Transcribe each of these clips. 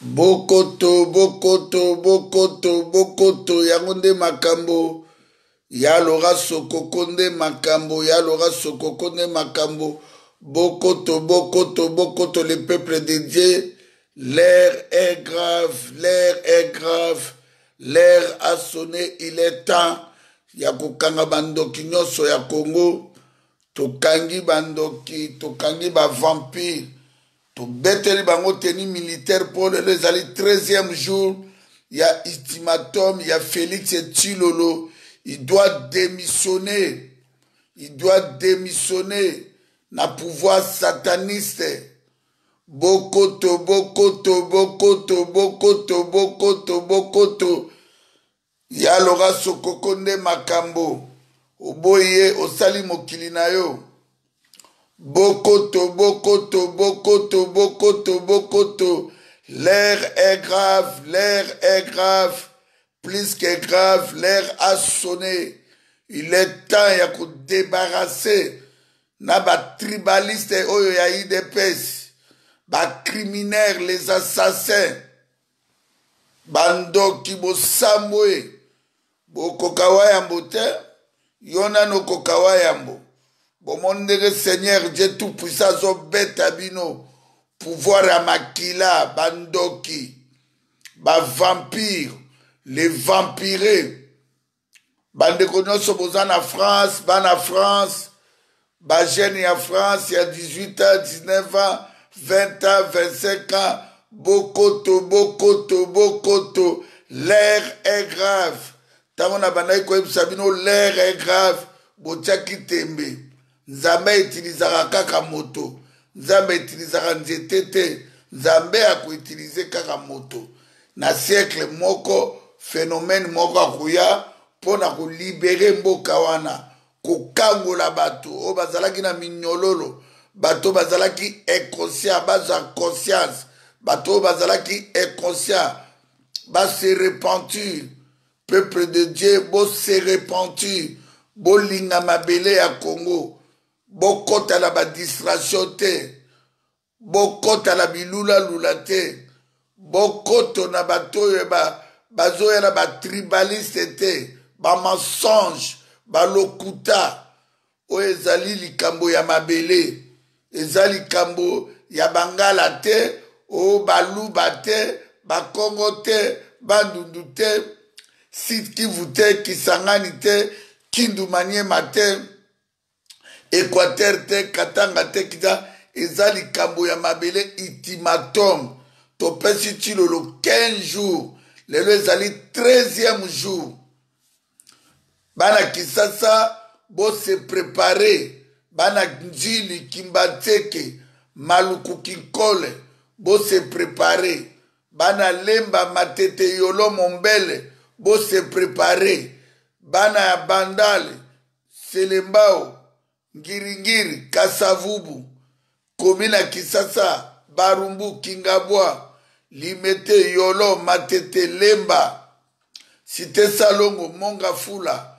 Bokoto, bokoto, bokoto, bokoto, yango nde makambo ya Laura Sokoko nde makambo ya Laura Sokoko nde makambo. Bokoto, bokoto, bokoto, le peuple de Dieu. L'heure est grave, l'heure est grave, l'heure a sonné, il est temps ya kokanga bandoki nyonso ya Congo. Tokangi bandoki, tokangi ba vampire, tobeteli bango tenue militaire mpo lelo ezali 13e jour ya ultimatum ya Felix Tshilolo. Il doit démissionner, il doit démissionner na pouvoir sataniste. Bokoto, bokoto, bokoto, bokoto, bokoto, bokoto. Ya Laura Sokoko nde makambo. Oboyi ye osali mokili na yo. Bokoto, bokoto, bokoto, bokoto, bokoto. L'heure est grave, l'heure est grave. Plus que grave, l'heure a sonné. Il est temps ya ko débarrasser na ba tribaliste oyo ya UDPS, ba criminels, les assassins. Bandoki bosambwe, bokoka wayambo te, yo nano okoka wayambo. Bomoni ndenge Seigneur Dieu tout puissant azobeta bino pouvoir ya makila, bandoki, ba vampire, les vampires. Bandeko nyonso boza na France, bana France, ba jeune ya France ya 18 ans, 19 ans, 20 ans, 25 ans, bokoto, bokoto, bokoto, l'heure est grave. Tango na bandaki koyebisa bino l'heure est grave, botiaki tembe. Nzambe autilisaka kaka moto, Nzambe autilisaka nzete te, Nzambe akoutilize kaka moto. Na siècle moko, phénomène moko akoya mpo na kolibere mboka wana, kokangola bato oyo bazalaki na minyololo, bato oyo bazalaki inconscient bazwa conscience, bato oyo bazalaki inconscient ba se repentir. Peuple de Dieu, bo se repentir, bolinga mabele ya Congo, bokota na ba distraction te, bokota na bilula-lula te, bokoto na bato oyo bazoya na ba tribaliste te, ba mensonge, ba lokuta. Oyo ezali likambo ya mabele, eza likambo ya bangala te, o baluba te, bakongo te, bandundu te, Sud Kivu te, Kisangani te, Kindu Maniema te, Equateur te, Katanga te, kita eza likambo ya mabele. Ultimatum topesi Tshilolo 15 jours, lelo ezali 13e jour. Bana Kisasa bo se preparer, bana Njili, Kimbanseke, Maluku, Kinkole bo se preparer, bana Lemba, Matete, Yolo, Mombele bo se preparer, bana ya Bandale, Selembao, Ngiringiri, Kasavubu, commune ya Kisasa, Barumbu, Kingabwa, Limete, Yolo, Matete, Lemba, Cité Salongo, Mongafula,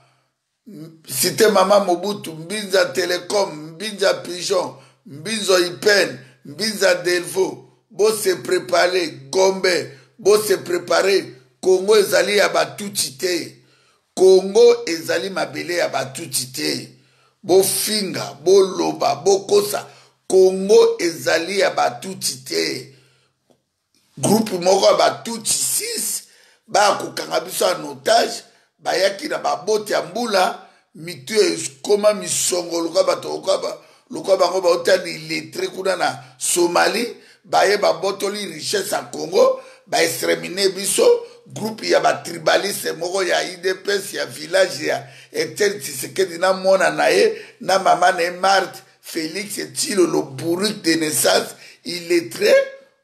Cité Mama Mobutu, Mbinza Telecom, Mbinza Pigeon, Mbinzo Ipen, Mbinza Delvaux, bo se préparer, Gombe, bo se préparer, Congo ezali ya batutsi te. Congo ezali mabele ya batutsi te. Bofinga, boloba, bokosa, Congo ezali ya batutsi te. Groupe moko ya batutsi 6 baya kokanga biso en otage, bayaki na baboti ya mbula, mitu ekoma misongo lokola bato lokola bango bauta na illettré kuna na Somalie, baye babotoli richesse ya Congo, ba exterminer biso. Groupe ya ba tribaliste moko ya UDPS ya village ya Etienne Tshisekedi na mwana na ye na mama na ye Marthe, Félix Tshilolo bourrique de naissance illettré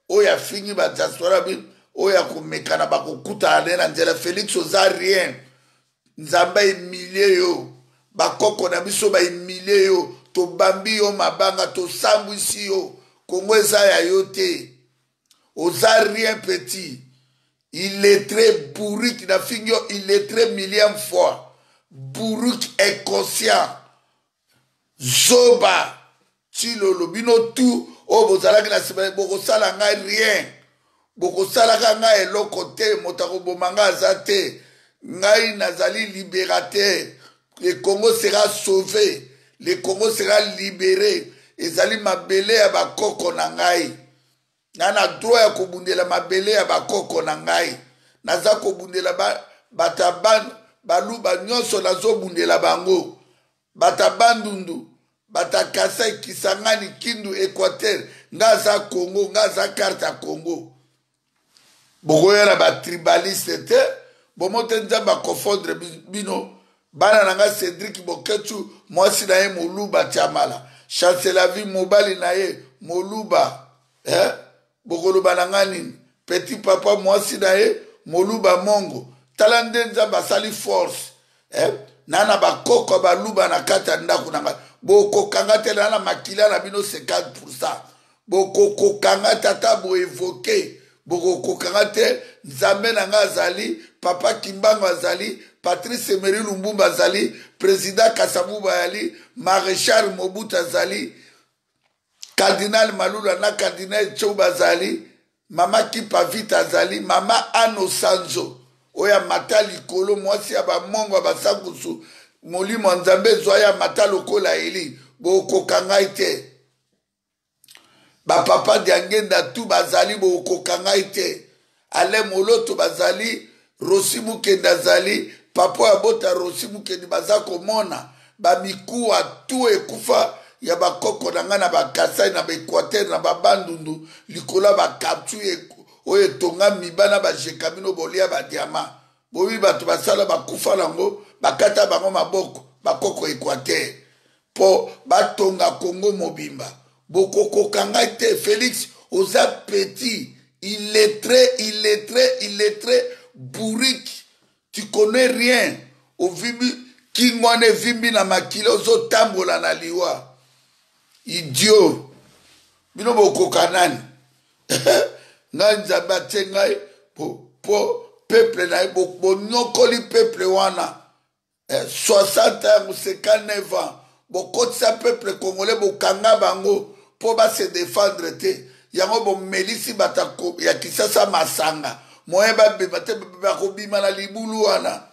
oyo afingi ba diaspora bi oyo akomekana bakokutana naye na nzela. Félix oza rien, Nzambe humilie yo, bakoko na biso ba humilie yo, tobambi yo mabanga, tosambwisi yo, Congo eza ya yo te, oza rien petit, illettré bourrique, na fingi yo illettré millième fois, bourrique inconscient, zoba Tshilolo, bino tout oyo bozalaki na nsima bokosala ngai rien, Bokosalaka ngai eloko te, moto akoboma ngai aza te. Ngai nazali libérateur. Le Congo sera sauvé, le Congo sera libéré. Ezali mabele ya bakoko na ngai. Na na droit ya kobundela mabele ya bakoko na ngai. Naza kobundela ba, bato ya baluba nyonso, nazobundela bango. Bato ya Bandundu, bato ya Kasai, Kisangani, Kindu, Equateur, nga aza Congo, nga aza carte ya Congo. Bokoya na batribaliste te, bomo te Nzambe akofondre bino. Bana na nga Cédric Boketshu, mwasi na ye Moluba Tshamala, Chancelavi mobali na ye Moluba, eh? Bokoloba na nga nini? Petit papa mwasi na ye Moluba Mongo. Tala nde Nzambe asali force, eh? Na na bakoko ya baluba na kati ya ndako na ngai, bokokanga te na na makila na bino 50%. Bokokokanga te ata boevoke, bokokokanga te. Nzambe na ngai azali, papa Kimbangu azali, Patrice Emery Lumbumba azali, président Kasavubu azali, maréchal Mobutu azali, cardinal Malula na cardinal Tchou bazali, mama Kipa Vita azali, mama Ano Sanzo oyo amata likolo, mwasi ya bamongo ya basankusu, molimo ya Nzambe ezwa ye amata lokola Eli. Bokoka ngai te. Bapapa Diangenda tu bazali, bokoka ngai te. Alain Moloto bazali, Rosi Mukendi azali, papa oyo abota Rosi Mukendi baza komona bamikuwa tu ekufa ya bakoko na ngai na bakasai na baequateur na babandundu likolo ya bakaptu oyo etonga miba na bajekamino bolia badiama boyebi bato basala bakufa nango bakata bango maboko bakoko equateur mpo batonga Congo mobimba. Bokokoka ngai te. Felix oza petit illettré, illettré, illettré, bourrique, tu connais rien. Ovimbi kingo wana evimbi na makila, ozotambola na liwa, idiot. Bino bokoka nani? Ngai Nzambe atie ngai po peuple na ye. Bonyokoli peuple wana 60 ans, 59 ans, bokotisa peuple congolais, bokanga bango mpo base défendre te. Yango bomelisi bato ya Kisasa masanga, moyen babima te, bakobima na libulu wana.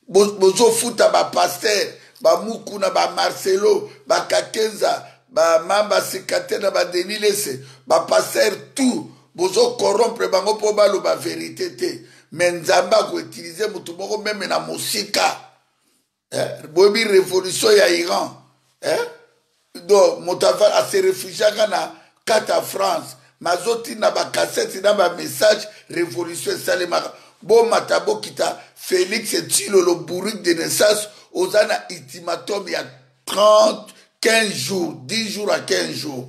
Bozofuta bapaster bamukuna, bamarcelo, bakakenza, bamamba sikate na badenis lese, bapaster tout bozocorrompre bango mpo baloba verité te. Me Nzambe akoutilize motu moko meme na mosika, eh? Boyebi révolution ya Iran, eh? Donc moto ase réfugiaka na kati ya France, mazotinda bakasete na bamessage, révolution esalemaka. Bomata bokita, Félix Tshilolo bourrique de naissance, oza na ultimatum ya 30 15 jours, 10 jours à 15 jours,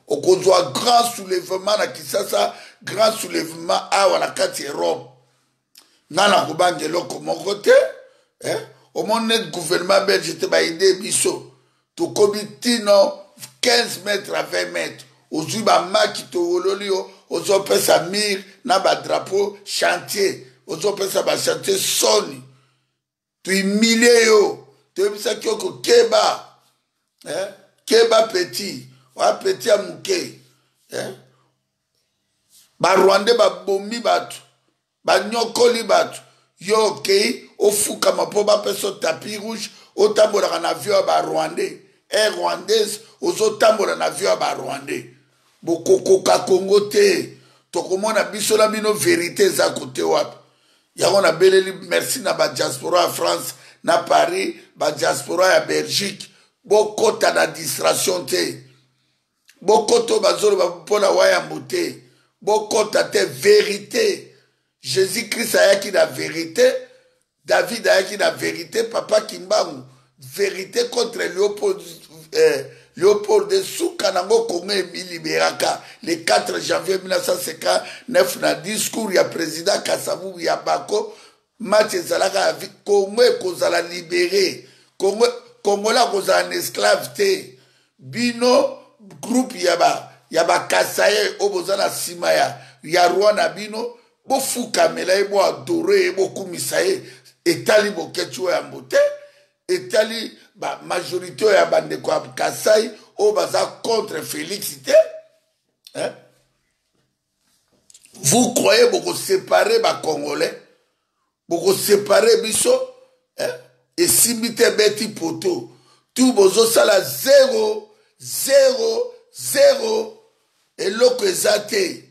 okozwa grand soulèvement na Kisasa, grand soulèvement awa na kati ya Europe. Nga na kobanga eloko moko te, eh? Omoni neti gouvernement belge te baide biso, tokomi tino 15 mètres à 20 mètres, ozwi bamaki towololi yo, ozopesa mire na badrapeau chantier, ozopesa bachantier soni, tohumilie yo, toyebisaki yo kokeba, eh? Keba petit oya petit ya moke, eh? Barwandais babomi bato, banyokoli bato, yo okei ofukama mpo bapesa tapis rouge, otambolaka na avion ya barwandais, air rwandaise, ozotambola na avion ya barwandais. Bokokoka Kongo te, tokomona biso na bino verité eza kote wapi. Yango nabeleli merci na badiaspora ya France na Paris, badiaspora ya Belgique, bokota na distraction te, bokota oyo bazoloba mpona wayambo te, bokota te. Verité, Jésus Christ ayaki na vérité, David ayaki na vérité, papa Kimbangu vérité contre Léopold, Léopold de suka nango Congo emiliberaka le 4 janvier 1959 na discours ya président Kasavubu ya Bako. Match ezalaka ya Congo ekozala libéré, Congo Congolais akozala na esclave te. Bino groupe ya ba ya bakasaye oyo boza na nsima ya roi na bino, bofukamela ye, boadore ye, bokumisa ye. Etali Boketshu oyo yambo te, etali bamajorité oyo ya bandeko ya Kasai oyo baza contre Félix te, eh? Vous croyez boko séparer ba Congolais? Boko séparer biso? Eh? Esimbi te beti poto. Tout bozo sala 0 0 0 eloko eza te.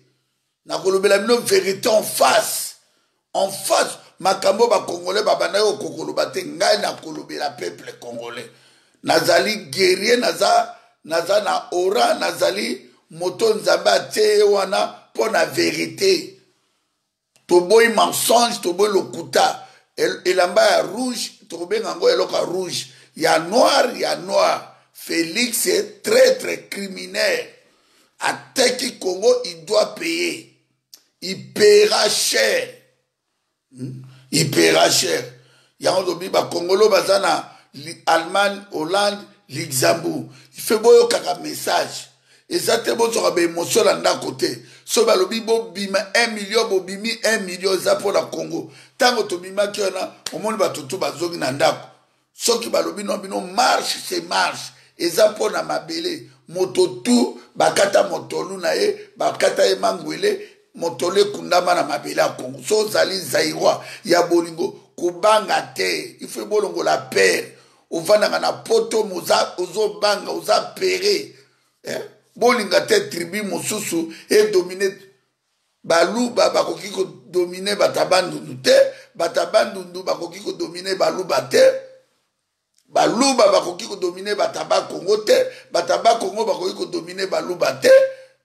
Nakolobela bino vérité en face. En face makambo ba Congolais babandaki kokoloba te ngai nakolobela peuple congolais. Nazali guerrier naza naza na aura nazali moto Nzambe atie ye wana mpo na verite. Toboyi mensonge, toboyi lokuta. Elamba ya rouge tokobenga yango eloko ya rouge, ya noir ya noir. Félix est traître criminel. Ateki Congo, il doit payer. Il paiera cher. Il paiera cher. Yango lobi ba Congolo baza na Allemagne, Hollande, Luxembourg. Il faut boyokaka message. Eza te bozwaka ba émotion na ndako te. So balobi bobima 1 million, bobimi 1 million eza mpo na Congo. Ntango tobimaki wana, omoni bato tu bazongi na ndako. Soki balobi no bino marche c'est marche. Eza mpo na mabele. Moto tu bakata motolu na ye, bakata ye mangwele, motolu ekundama na mabele ya Congo. So ozali Zaïrois ya bolingo, kobanga te. Il faut bolongola peur. Ovandaka na poto, ozobanga, oza pere. Eh? Bolinga te tribu mosusu e domine baluba bakoki kodomine bato ya Bandundu te, bato ya Bandundu bakoki kodomine baluba te, baluba bakoki kodomine bato ya Bakongo te, bato ya Bakongo bakoki kodomine baluba te,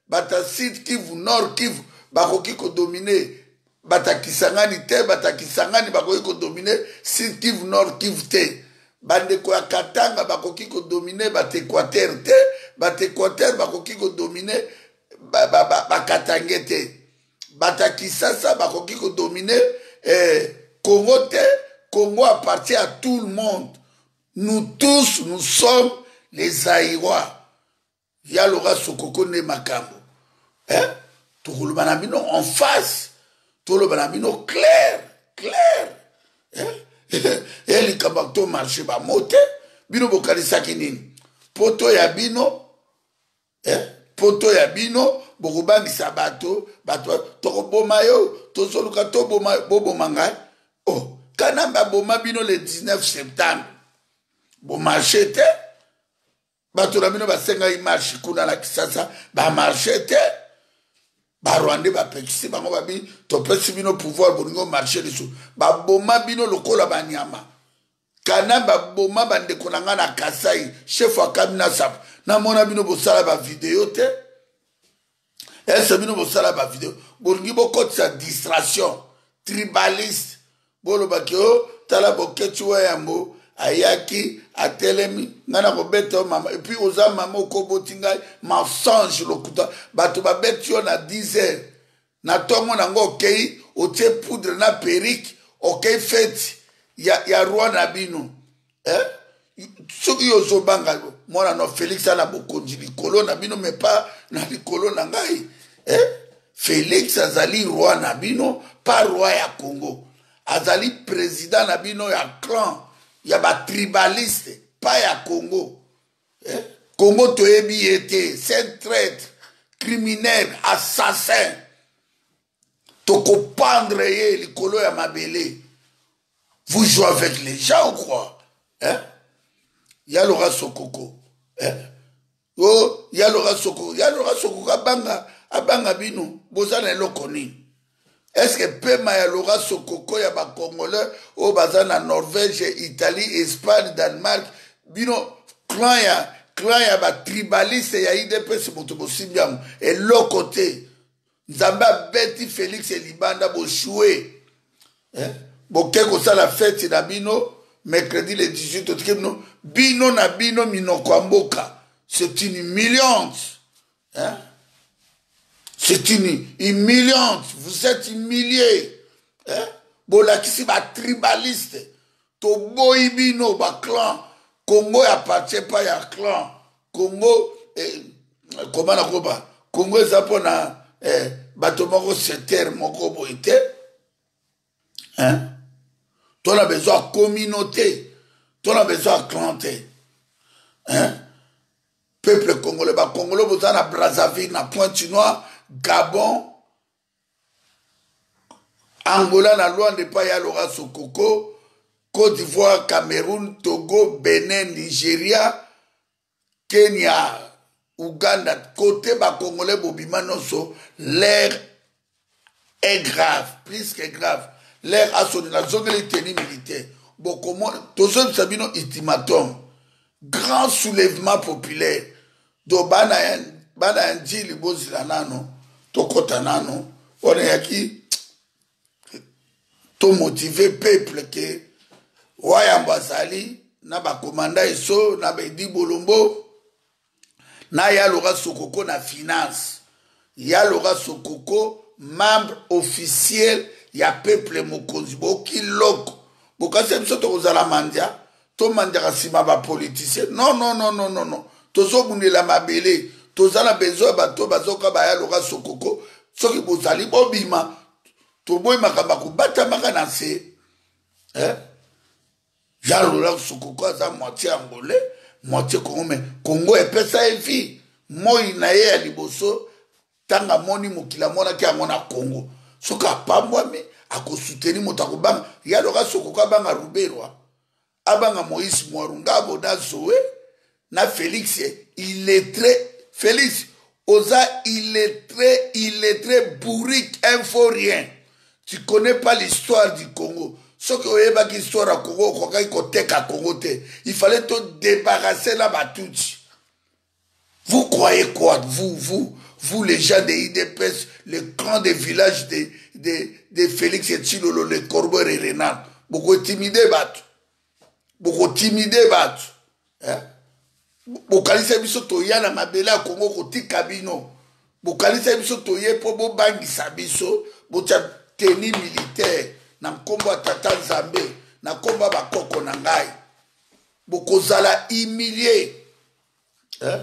bato ya Sud Kivu, Nord Kivu bakoki kodomine bato ya Kisangani te, bato ya Kisangani bakoki kodomine Sud Kivu, Nord Kivu te. Bandeko ya Katanga bakoki kodomine bato Équateur te, bato Équateur bakoki kodomine Bakatange te, bato ya Kisasa bakoki kodomine Congo te. Congo appartient à tout le monde. Nous tous, nous sommes les Zaïrois. Ya Laura Sokoko nde makambo. Eh? Tokoloba na bino en face. Toloba na bino clair, clair. Eh? Eh, likambo to marché ba mote. Bino bokanisaki nini? Poto ya bino, eh? Poto ya bino bokobangisa bato, bato tokoboma yo, tozoluka toboma, boboma ngai. Oh, Kanambe aboma bino le 19 septembre. Bomarché te. Bato na bino basengaki marche kuna na Kisasa, ba marché te. Ba Rwandais bapekisi bango, babi topesi bino pouvoir, bolingo marché lisusu. Baboma bino lokola banyama. Kanambe aboma bandeko na ngai na Kasai, chef wa Kamina Sapo. Namona bino bosala ba video te. Ese bino bosala ba video, bolingi bokotisa distraction tribaliste. Bolobaki o tala Boketshu wa yambo ayaki atelemi ngai na kobeta yo mama, et puis oza mama okoboti ngai, mensonge lokuta. Bato babeti yo na 10 heures na ntongo nango, okei otie poudre na perruque, okei feti ya roi na bino. Eh? Soki yo ozobanga mwana no Félix ana bokonzi likolo na bino, mais pas na likolo na ngai. Eh? Félix azali roi na bino, pas roi ya Congo. Azali président na bino ya clan ya ba tribaliste, pas ya Congo. Eh? Congo toyebi ye te, c'est un traître, criminel, assassin. Tokopendre ye likolo ya mabele. Vous jouez avec les gens ou quoi? Hein? Ya Laura Sokoko. Hein? Oh, ya Laura Sokoko. Ya Laura Sokoko abanga, abanga bino. Boza na eloko nini? Est-ce que pema ya Laura Sokoko ya ba Congolais oyo baza na Norvège, Italie, Espagne, Danemark, bino clan ya ba tribaliste ya IDPS moto bosimbi yango eloko te. Nzambe abeti Félix libanda, bochoué. Eh? Boke kosala fête na bino mercredi le 18, totiki bino, bino na bino minoko ya mboka. C'est une humiliante. Hein? C'est une humiliante. Vous êtes humiliés. Hein? Bolakisi ba tribaliste. Toboyi bino ba clan. Congo appartient pas ya clan. Congo, comment nakoba? Congo eza mpona, bato moko secteur moko boye te. Hein? Tona besoin ya communauté. Tona besoin ya clan te. Hein? Peuple congolais, ba congolais boza na Brazzaville, na Pointe-Noire, Gabon, Angola na Luanda epai ya Laurent Sokoko, Côte d'Ivoire, Cameroun, Togo, Benin, Nigeria, Kenya, Ouganda, côté ba Congolais bobima nyonso, l'air est grave, plus que grave. L'air asoni nazongeli tenue militaire. Bokomona tozobisa bino ultimatum. Grand soulèvement populaire. Do bana ya bana ya Njili bozila nano, tokota nano. Wana yaki to motiver peuple ke wayambo azali na bakomanda eso na baedi bolombo na ya Laura Sokoko na finance ya Laura Sokoko membre officiel ya peuple mokonzi boki loko bokasi biso tokozala mandia tomandiaka nsima bapoliticien non non non non non non tozobundela mabele toza na besoin ya bato bazoka baya Laura Sokoko soki bozali bobima toboyi makambo ya kobatamaka na nse eh? Jean Laurent Sokoko aza moitié angolais moitié congo mais congo epesa ye vie moi na ye ya liboso ntango amoni mokili amonaki yango na congo soki apambwami akosuteni moto akobanga ya loka sokoko abanga ruberwa abanga moïse mwarungabo na zoe na félix illettré félix oza illettré illettré bourrique info rien tu connais pas l'histoire du congo soki oyebaki histoire ya congo okokaki koteka congo te il fallait to débarrasser na batutsi. Vous croyez quoi? Vous, vous, vous les gens de IDPS, le clan des villages de, de, de Félix et Tshilolo, le Corbeau et Renard. Beaucoup intimidé, bato. Beaucoup intimidé, bato. Hein? Bokanisa biso toya na mabele ya Congo kotika bino. Bokanisa biso toye mpo bobangisa biso, botia tenue militaire na nkombo ya tata Nzambe, na nkombo ya bakoko na ngai. Bokozala humilie. Hein?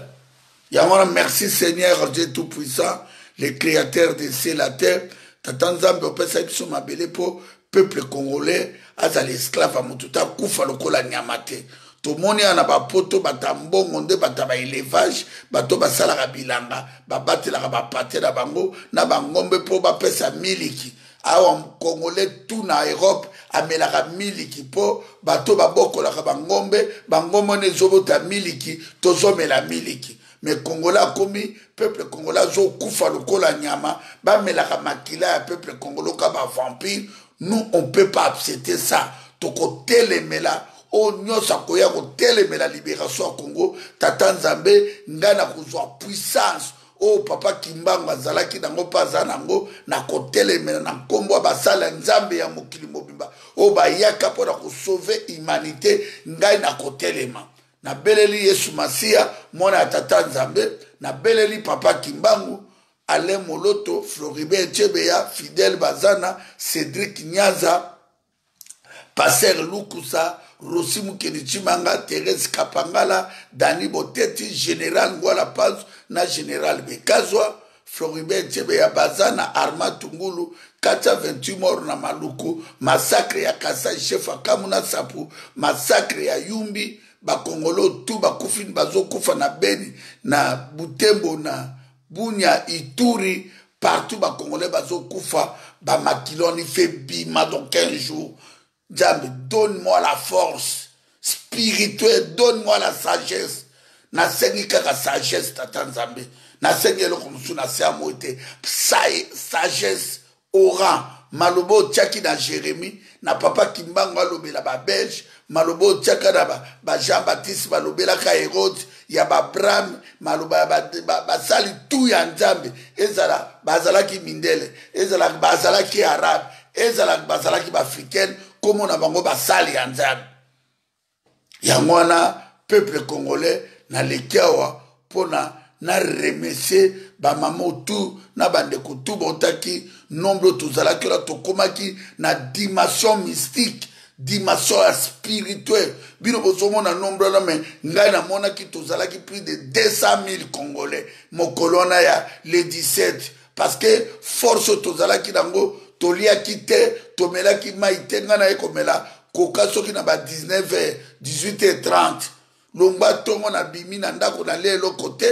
Yango wana merci Seigneur Dieu tout puissant, le créateur de ciel la terre. Tata Nzambe opesa biso mabele mpo peuple congolais azala esclave ya moto te, akufa lokola nyama te. Tomoni ya na bapoto bato ya mbongo nde bato ya baélevage, bato basalaka bilanga, babatelaka bapate na bango na bangombe mpo bapesa miliki. Awa congolais tout na Europe amelaka miliki mpo bato babokolaka bangombe, bangombe wana ezobota miliki, tozomela miliki. Mais congolais akomi peuple congolais azokufa lokola nyama, bamelaka makila ya peuple congolais ka ba vampire. Nous on peut pas accepter ça. Tokotelemela oyo nyonso akoya kotelemela libération ya Congo. Tata Nzambe, ngai nakozwa puissance oyo papa Kimbangu azalaki nango mpe aza nango, na kotelemela na nkombo ya basali ya Nzambe ya mokili mobimba oyo bayaka mpo na kosauve humanité. Ngai nakotelema, nabeleli Yesu Masiya mwana ya tata Nzambe, nabeleli papa Kimbangu, Alain Moloto, Floribert Chebeya, Fidèle Bazana, Cédric Nyaza, Pasteur Lukusa, Rossi Mukeni Chimanga, Thérèse Kapangala, Dani Boteti, Général Ngwala Panzu na Général Bekazwa, Floribert Chebeya Bazana, Armand Tungulu, 428 morts na Maluku, massacre ya Kasai, chef Akamuna Sapu, massacre ya Yumbi, bakongolo tu bakufi bazokufa na Beni, na Butembo, na Bunia, Ituri, partout bakongolais bazokufa, bamakiloni fait bima dans 15 jours. Nzambe, donne-moi la force spirituelle, donne-moi la sagesse. Nasengi kaka sagesse tata Nzambe, nasengi eloko mosusu na se ya moi te. Sagesse oran maloba otiaki na Jérémie na papa Kimbangu alobela babelge, maloba otiaka na ba Jean Baptiste balobelaka Hérode ya babrame, maloba ya basali tu ya Nzambe, ezala bazalaki mindele, ezala bazalaki arabe, ezala bazalaki baafricaine, komona bango basali ya Nzambe. Yango wana peuple congolais naleki awa mpona na remercier bamama tu na bandeko tu bautaki nombre tozalaki wana, tokomaki na dimension mystique, dimension ya spirituelle. Bino bozomona nombre wana, me ngai namonaki tozalaki plus de 200 000 congolais mokolo wana ya le 17, parce que force tozalaki nango, toliaki te, tomelaki mai te. Ngai naye komela koka soki na ba 19 h 18 h 30 longwa ntongo nabimi na ndako, nalia eloko te,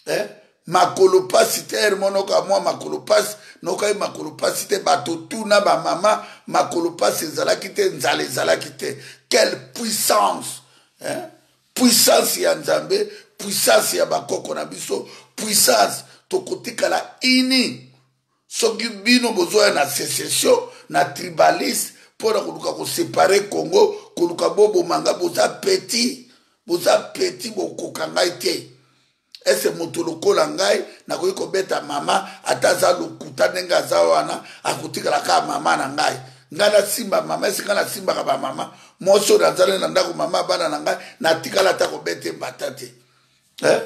eh? Makolo pasi te ere monoka mwa makolo pasi nokaki makolo pasi te bato tuna bamama makolo pasi ezalaki te nzala ezalaki te quelle puissance eh? Puissance ya Nzambe, puissance ya bakoko na biso, puissance tokotikala ini soki bino bozoya na secession na tribaliste mpo na koluka kosepare Congo, koluka boboma ngai. Boza petit, boza petit, bokoka ngai te. Ese moto lokola ngai nakoki kobeta mama ata aza lokuta ndenge aza wana, akotikala kaka mama na ngai. Ngai nasimba mama, ese ngai nasimbaka bamama? Mwasi oyo nazali na ndako, mama bana na ngai, natikala ata kobeta mbata te, eh?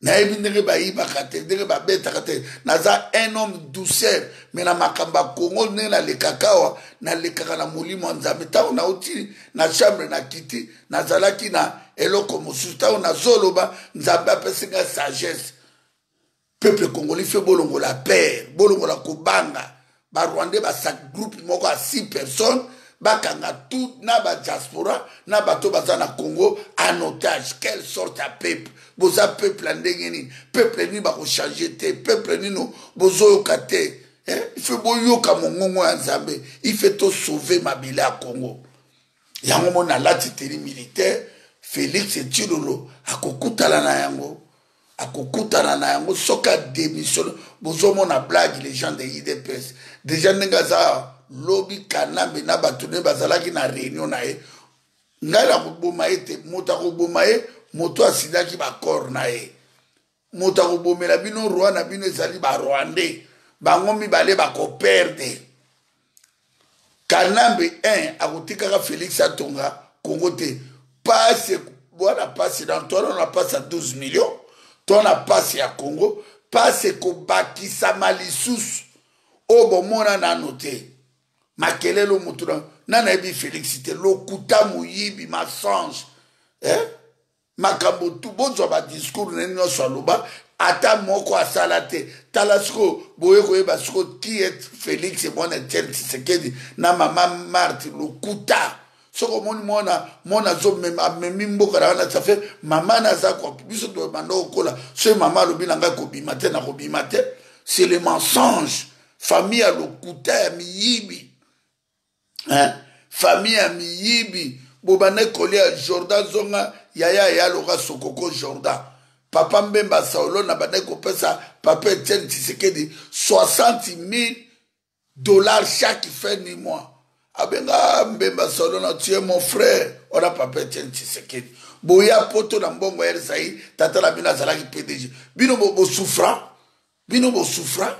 Nayebi ndenge bayibaka te, ndenge babetaka te. Naza un homme douceur, me na makambo ya Kongo, ndenge nalekaka awa, nalekaka na molimo ya Nzambe. Ntango nauti na chambre na kiti, nazalaki na eloko mosusu. Ntango nazoloba, Nzambe apesi ngai sagesse. Peuple congolais, fe bolongola pere, bolongola kobanga Barwandais. Basa groupe moko ya 6 personnes, bakanga tout na badiaspora na bato baza na Congo en otage. Quelle sorte ya peuple boza? Peuple ya ndenge nini? Peuple nini bakochange te? Peuple nini bozoyoka te, eh? Ife boyoka mongongo ya Nzambe. Ife tosauve mabele ya Congo. Yango mo nalati teni militaire. Félix Tshilolo akokutana na yango, akokutana na yango soki adémissionne. Bozomona blague, les gens de UDPS déjà ndenge aza lobi Kanambe na bato nde bazalaki na réunion na ye. Ngai nakoboma ye te. Moto akoboma ye, moto asidaki baaccord na ye. Moto akobomela bino roi na bino ezali Barwandais. Bango mibale bakoperdre. Kanambe 1 akotikaka Félix atonga Congo te. Pasi wana, pasi na twana na pasi ya 12 millions to na pasi ya Congo, pasi ekobakisama lisusu oyo bomona nano te. Makelelo motu na nani ayebi Félix te. Lokuta, moyibi, mensonge, eh? Makambo tu bozwa badiscours na nyonso aloba, ata moko asala te. Tala sikoyo, boye koyeba sikoyo qui est Félix mwana Etienne Tshisekedi na mama Marthe. Lokuta. Soki omoni mwana mwana azomema, amemi mboka na wana, ça fait mama naza kwa biso tobanda kokola. Soki mama alobi na ngai kobima te, nakobima te. C'est le mensonge. Famille ya lokuta, ya miyibi, hein? Famille ya miyibi. Bobanda kolia Jordan zonga yaya ya loka sokoko Jordan. Papa Mbemba Saulo na bandaki kopesa papa Etienne Tshisekedi 60 000 $ chaque fin du mois. Abenga Mbemba Saulo na tu es mon frère. Wana papa Etienne Tshisekedi boya poto na mbongo ya Erzai. Tata na bino azalaki PDG. Bino bosufra, bino bosufra,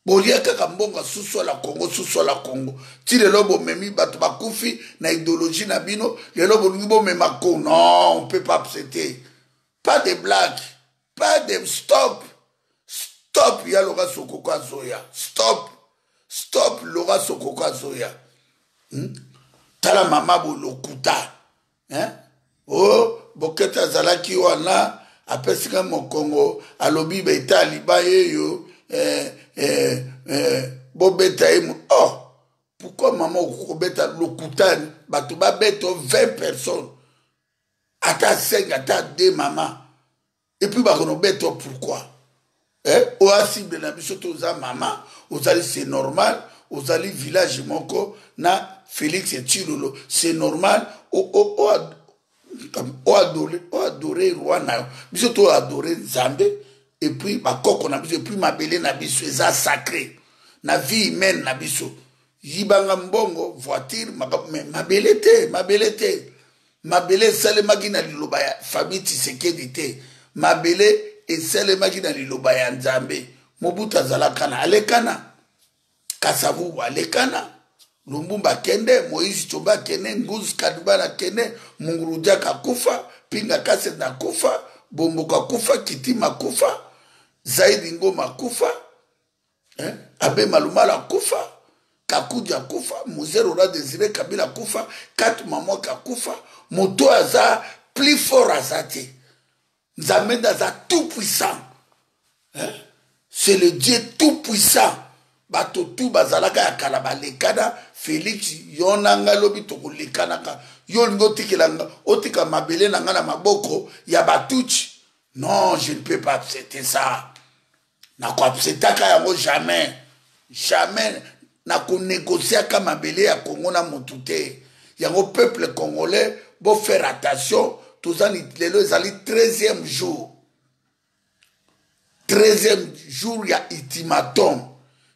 bolia kaka mbongo susu la Congo, susu la Congo. Ti lelo bomemi bato bakufi na idéologie na bino. Lelo bolingi bomema ko. Non, on peut pas accepter. Pas de blague, pas de stop, stop. Ya Loka Sokoko azoya. Stop, stop. Loka Sokoko azoya, Tala mama bolokuta, hein? O Bokete azalaki wana, apesika mokongo, alobi beta liba yeyo, eh, eh, eh, bobeta ye. Oh, pourquoi mama okobeta lokuta? Bato babeta 20 personnes, ata 5, ata 2, mama, et puis bakonobeta. Pourquoi, eh? Oyo asible na biso toza mama, ozali, c'est normal. Ozali village moko na Félix Tshilolo, c'est normal. Oadore roi na yo. Biso toadore Nzambe et puis bakoko na biso et puis mabele na biso eza sacré na vie humaine na biso. Yibanga mbongo, voiture, mabele te, mabele te. Mabele esalemaki na liloba ya famille Tshisekedi te. Mabele esalemaki na liloba ya Nzambe. Mobutu azalaka na alekana, Kasavubu alekana, Lumumba akende, Moïse Tshombe akende, Nguzi Kadubana akende, Mungulu Diaka akufa, Pinga Kasende akufa, Bomboko akufa, Kitima akufa, Zaidi Ngoma akufa, eh? Abe Malumala akufa, Kakudi akufa, Mzee Laurent Désiré Kabila akufa, Katumba Mwanke akufa. Moto aza plus fort aza te. Nzambe nde aza tout puissant, hein? C'est le Dieu tout puissant. Bato tu bazalaka ya kala balekana. Félix, yo na ngai lobi tokolekanaka. Yo olingi otikela nga, otika mabele na ngai na maboko ya Batutsi? Non, je ne peux pas accepter ça. Nakoacceptaka yango jamais, jamais. Nakonegociaka mabele ya Congo na motu te. Yango peuple congolais, bo faire attention. Toza lelo ezali 13e jour, 13e jour ya ultimatum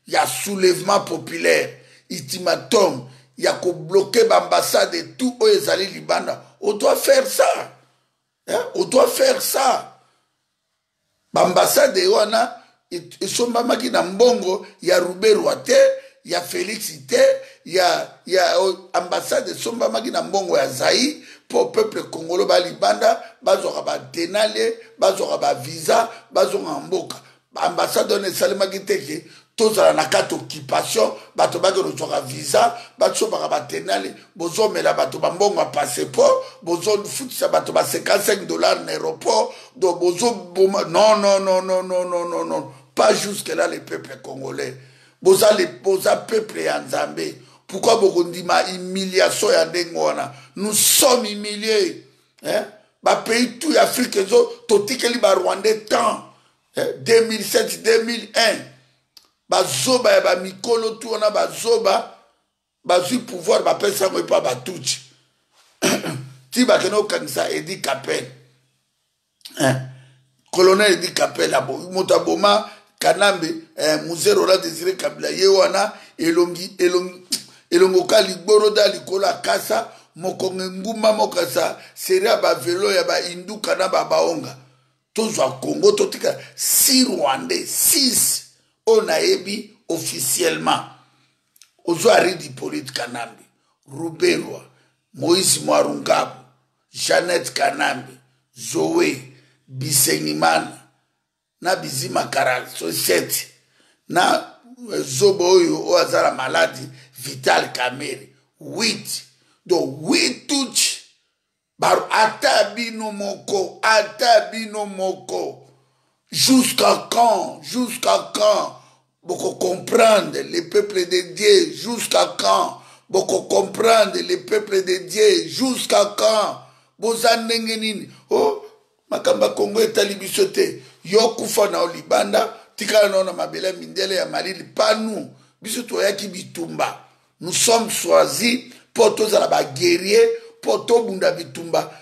ya soulèvement populaire, ultimatum ya kobloquer baambassade tout oyo ezali libanda. On doit faire ça, hein? On doit faire ça. Baambassade wana esombamaki na mbongo ya Ruberwa te, ya Félix te, ya ambassade esombamaki na mbongo ya Zaïre, mpo peuple congolais balibanda bazwaka batenalie, bazwaka bavisa, bazongaka mboka. Baambassade wana esalemaki te ke tozala na kati occupation, bato bakende kozwaka visa, basombaka batenali. Bozomela bato bambongo ya passeport, bozofutisa bato ba 55 $ na aéroport, donc bozoboma. Non, non, non, non, non, non, non, non, pas jusque là. Le peuple congolais, boza, boza peuple ya Nzambe. Pourquoi bokondima humiliation ya ndenge wana? Nous sommes humiliés, hein? Bapays tout ya Afrique ezo totikeli Barwandais temps, hein? 2007, 2001, bazoba ya bamikolo tu wana, bazoba bazwi pouvoir, bapesa yango epa Batutsi ti bakende kokangisa Eddy Kapend, hein? Colonel Eddy Kapend, moto aboma Kanambe, eh, Mzee Laurent Désiré Kabila, ye wana elongi elongi elongo ka ligboro da likolo ya kasa mokongo engumba mokasa seri ya bavelo ya bainduka na babaonga. Tozwa Congo, totika six Rwandais, six oyo nayebi officiellement. Ozwa Aridi Hippolyte Kanambe, Ruberwa, Moïse Mwarungabu, Jeannette Kanambe, Zoe Bisengimana na Bizima Kara, so 7 na zobo oyo oyo aza na maladi, Vital Kamerhe, 8. Donc 8 Tutsi. Ata bino moko, ata bino moko, jusqu'à quand? Jusqu'à quand boko comprendre, le peuple de Dieu? Jusqu'à quand boko comprendre, le peuple de Dieu? Jusqu'à quand? Boza ndenge nini? Oh, makambo ya Kongo etali biso te. Yo kufa na yo libanda, tikala nao na mabele ya mindele ya malili. Panu biso toyaki bitumba. Nous sommes choisis mpo tozala baguerrier, mpo tobunda bitumba.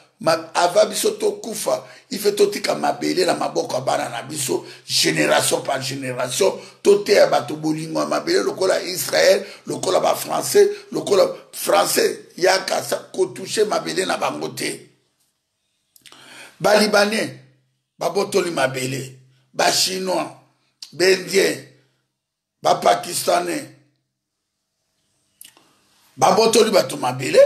Ava biso tokufa, ife totika mabele na maboko ya bana na biso, génération par génération. Toteya bato bolingo ya mabele lokola Israel, lokola Bafrançais, lokola Français yaka kotoucher mabele na bango te. Balibanais babotoli mabele, Bachinois, Baindien, Bapakistanais babotoli bato mabele,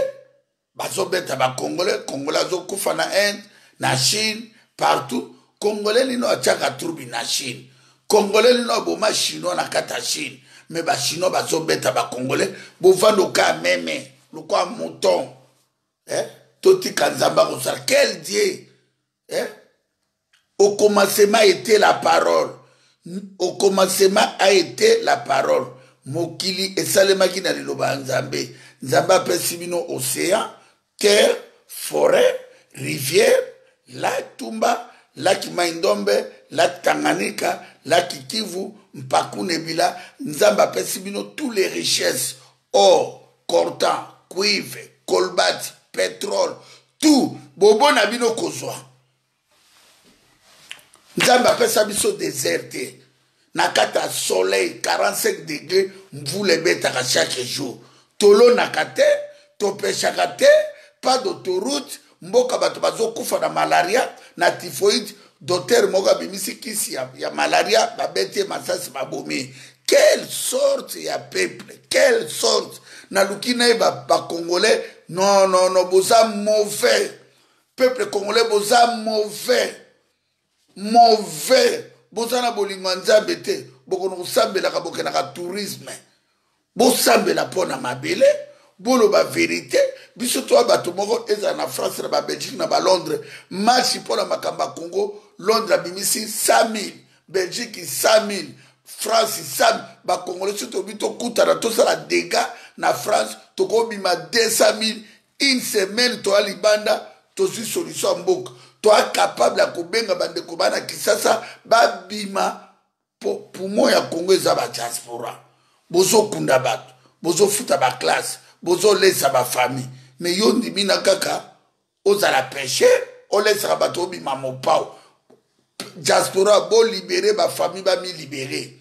bazobeta Bacongolais. Congolais azokufa na Inde, na Chine, partout. Congolais lino atiaka trouble na Chine, Congolais lino aboma Chinois na kati ya Chine, mais Bachinois bazobeta Bacongolais. Bovanda oka meme lokwa mouton, eh? Totika Nzambe akosala. Quel Dieu, eh? Au commencement était la parole. Au commencement a été la parole. Mokili esalemaki na liloba ya Nzambe. Nzambe apesi bino océan, terre, forêt, rivière, lac Tumba, lac Mai-Ndombe, lac Tanganyika, lac Kivu, Mpaku Nebila. Nzambe apesi bino tous les richesses: or, coltan, cuivre, cobalt, pétrole, tout. Bobo na bino kozwa. Nzambe apesa biso désert te. Na kati ya soleil 45 degré, mvula ebetaka chaque jour. Tolonaka te, topeshaka te, pas d'autoroute. Mboka bato bazokufa na malaria, na typhoïde. Docteur moko abimisi kisi ya malaria, babeti ye masasi, babomi. Quelle sorte ya peuple? Quelle sorte? Naluki nayeba Bacongolais. Non, non, non, boza mauvais. Peuple congolais, boza mauvais, mauvais. Boza na bolingo ya Nzambe te. Bokono kosambelaka, bokendaka tourisme. Bosambela mpo na mabele, boloba vérité. Biso toya bato moko ezala na France, na Babelgique, na Balondres, marche mpo na makambo ya Congo. Londres abimisi 100 000, Belgique 100 000, France 100 000. Bacongolais soki tobi tokutana, tosala dégâts na France, tokobima 200 000. Une semaine toya libanda, tozwi solution ya mboka. Toa capable ya kobenga bandeko bana Kisasa babima. Po poumon ya Congo eza ba diaspora. Bozokunda bato, bozofuta ba classe, bozolesa ba famille. Mais yo ndimi na kaka ozala pêcheur, olesaka bato obima mopao. Diaspora bo libérer ba famille ba mi libérer.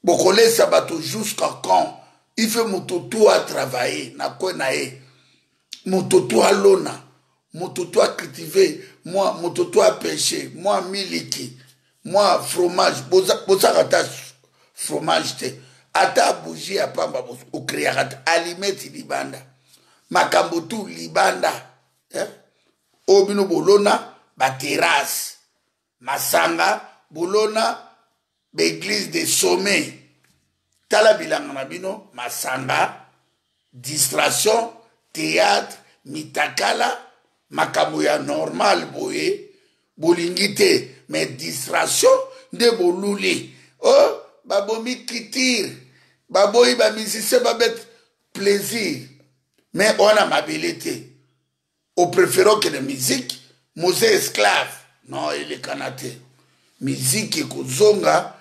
Bokolesa bato jusqu'à quand? Il faut moto tout a travailler na coin na ye. Moto tout alona, moto tout a cultiver, moi moto tout a pêcher, moi miliki. Mwa fromage bosaka ata fromage te ata bougie ya pamba ocreaka te alimeti libanda makambo tu libanda eh? Oyo bino bolona baterrasse masanga bolona baeglise de sommet tala bilanga na bino masanga distraction théâtre mitakala makambo ya normal boye bolingi te mais distraction nde boluli oh babomi culture baboyi ba musicien babete plaisir mais wana mabele te opréféré okende musique moze esclave non elekana te musique ekozonga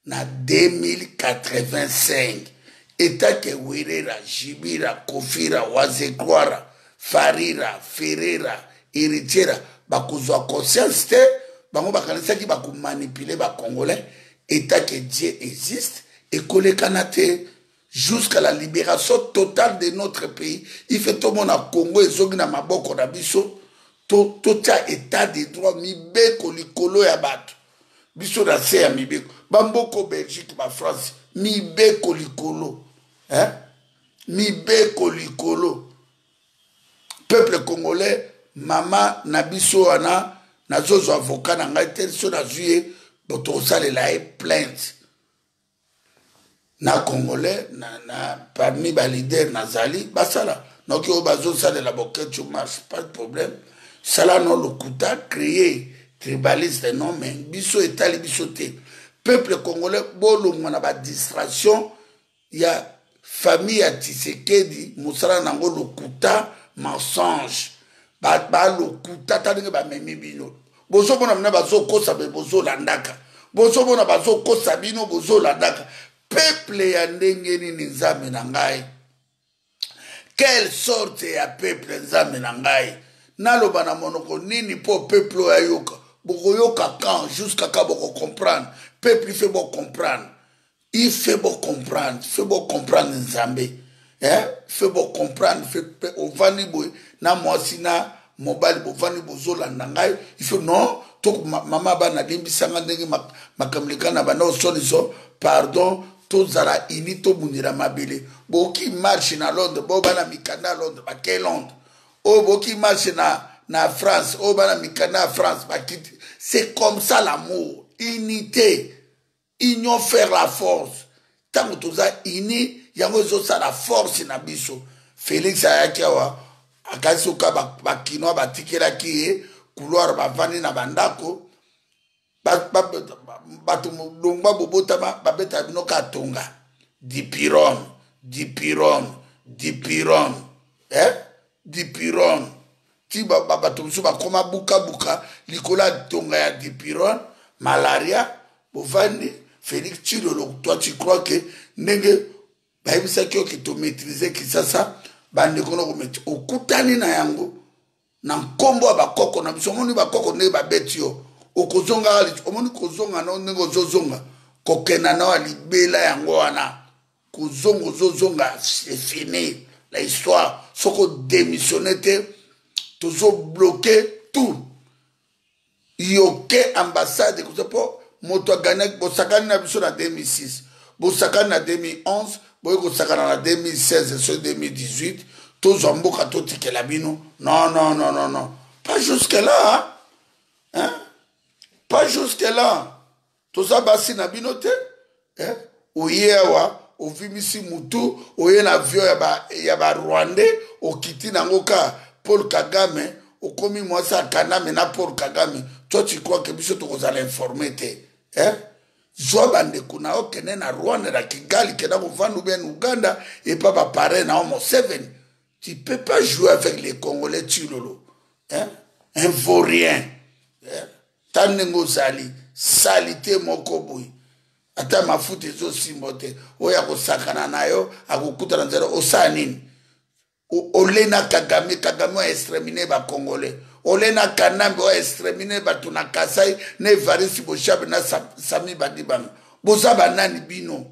na 2085 etake werera jibira kofira wazekroira farira ferera heritiera bakozwa conscience te bango bakanisaki bakomanipule bacongolais etake dieu existe ekolekana te jusqu'à la libération totale de notre pays. Il faut tomona Congo ezongi na maboko na biso totia état de droit mibeko likolo ya bato biso na se ya mibeko bamboko Belgique ba France mibeko likolo hein? Mibeko likolo peuple congolais mama na biso wana nazozwa avocat na ngai te so nazwi ye tokosalela ye plainte na congolais na, na parmi ba leader nazali basala noki oyo bazosalela boketshu marche pas de problème sala no lokuta créer tribaliste non mais biso etali biso te peuple congolais bolongwa na ba distraction ya famille ya Tshisekedi mosala nango lokuta mensonge balokuta ta ndenge bamemi bino bozomona bino bazokosa me bozolandaka bozomona bazokosa bino bozolandaka peuple ya ndenge nini nzambe na ngai quelle sorte ya peuple nzambe na ngai naloba na monoko nini mpo peuple oyo ayoka bokoyoka quand jusqu'à quand bokocomprendre peuple ife bocomprendre il fait bo comprendre fait bo comprendre nzambe eh fait bo comprendre fait ovandi boye na mwasi na mobali bovandi bozolanda ngai il faut non to mama bana limbisanga ndenge makambo leka na banda osoniso pardon tozala ini tobundela mabele boki marche na londres bo bana mikanda ya londres bake londres oyo boki marche na, na france oyo bana mikanda ya france bakiti c'est comme ça l'amour unité union faire la force ntango toza uni yango ezosala force na biso félix ayaki awa akasi oka bakinois batikelaki ye couloir bavandi na bandako bato longwa bobotama babetaka bino ka tonga dipirone dipirone dipirone eh? dipirone ti bato mosusu bakoma bukabuka likolo ya tonga ya dipirone malaria bovandi félix tshilolo toi tu crois que ndenge bayebisaki yo ke tomaîtrise kisasa bandeko na kometi okutani na yango na nkombo ya bakoko na biso omoni bakoko ndenge babeti yo okozongaka omoni kozonga na ndenge ozozonga kokenda na ya libela yango wana kozonga ozozonga c'est fini la histoire soki odémissionne te tozobloke tout yoke ambassade ekoza mpo moto aganyaki bosakani na biso na 2006 bosakani na 2011 boye kosakana na 2016 so 2018 tozwa mboka totikela bino non non non non non pas jusque là hein? Pas jusque là toza basi na bino te eh? Oye awa ovimisi mutu oye na avion ya ba rwandais okiti nango ka Paul Kagame okomi mwasi ya Kaname na Paul Kagame toi tu crois que biso tokozala informe te eh? Zwa bandeko na yo kende na Rwanda na Kigali kenda kovanda ubien Uganda epa baparrain na yo Museveni. Tu peux pas jouer avec les Congolais Tshilolo hein? Un vaurien hein? Ta ndenge ozali salite moko boye. Ata mafuta ezosimba te. Oyo akosakana na yo, akokuta na nzela, osala nini? Ole na Kagame, Kagame oyo extermine ba Congolais. Ole na Kanambe oyo extermine bato na Kasai, na Evariste Boshab na Sami Badibanga. Boza banani bino?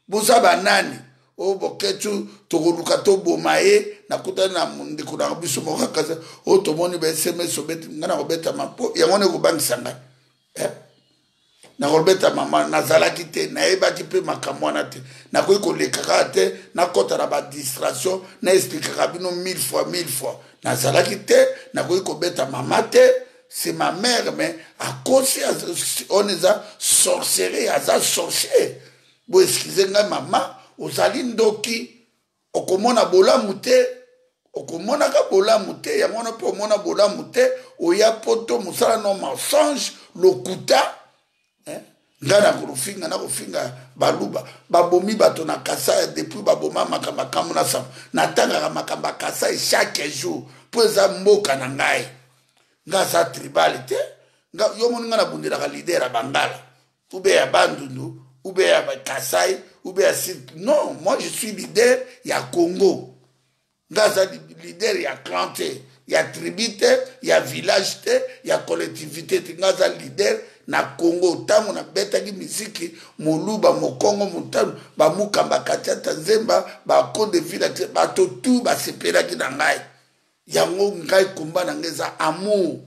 Boza banani? Oyo Boketshu tokoluka toboma ye. Nakutani na ndeko na biso moko kaka oyo tomoni ba SMS obeti ngai nakobetama mpo yango wana ekobangisa ngai. Nakolobeta mama nazalaki te, nayebaki mpe makambo wana te. Nakoki koleka kaka te, nakɔta na badistraction, na explikaka bino mille fois mille fois. Nazalaki te, nakoki kobeta mama te, c'est ma mère, mais akosi on eza sorcellerie, aza sorcier. Bo excuse ngai mama, ozali ndoki, okomona bolamu te, okomonaka bolamu te, yango wana mpe omona bolamu te, oya poto mosala no mensonge, lokuta. Ngai nakofinga, nakofinga baluba babomi bato na Kasai depuis baboma makambo makambo na sango. Natangaka makambo ya Kasai chaque jour mpo eza mboka na ngai. Ngai aza tribal te. Yo moni ngai nabundelaka leader ya Bangala ou bien ya Bandundu ou bien ya Kasai ou bien ya Sud. Non, moi je suis leader ya Congo. Ngai aza leader ya clan te, ya tribu te, ya village te, ya collectivité te. Ngai aza leader na Congo. Ntango nabetaki miziki moluba, mokongo, motano, bamukamba, katiata, nzemba, bako de ville, bato tu basepelaki na ngai. Yango ngai komba na ngai eza amour.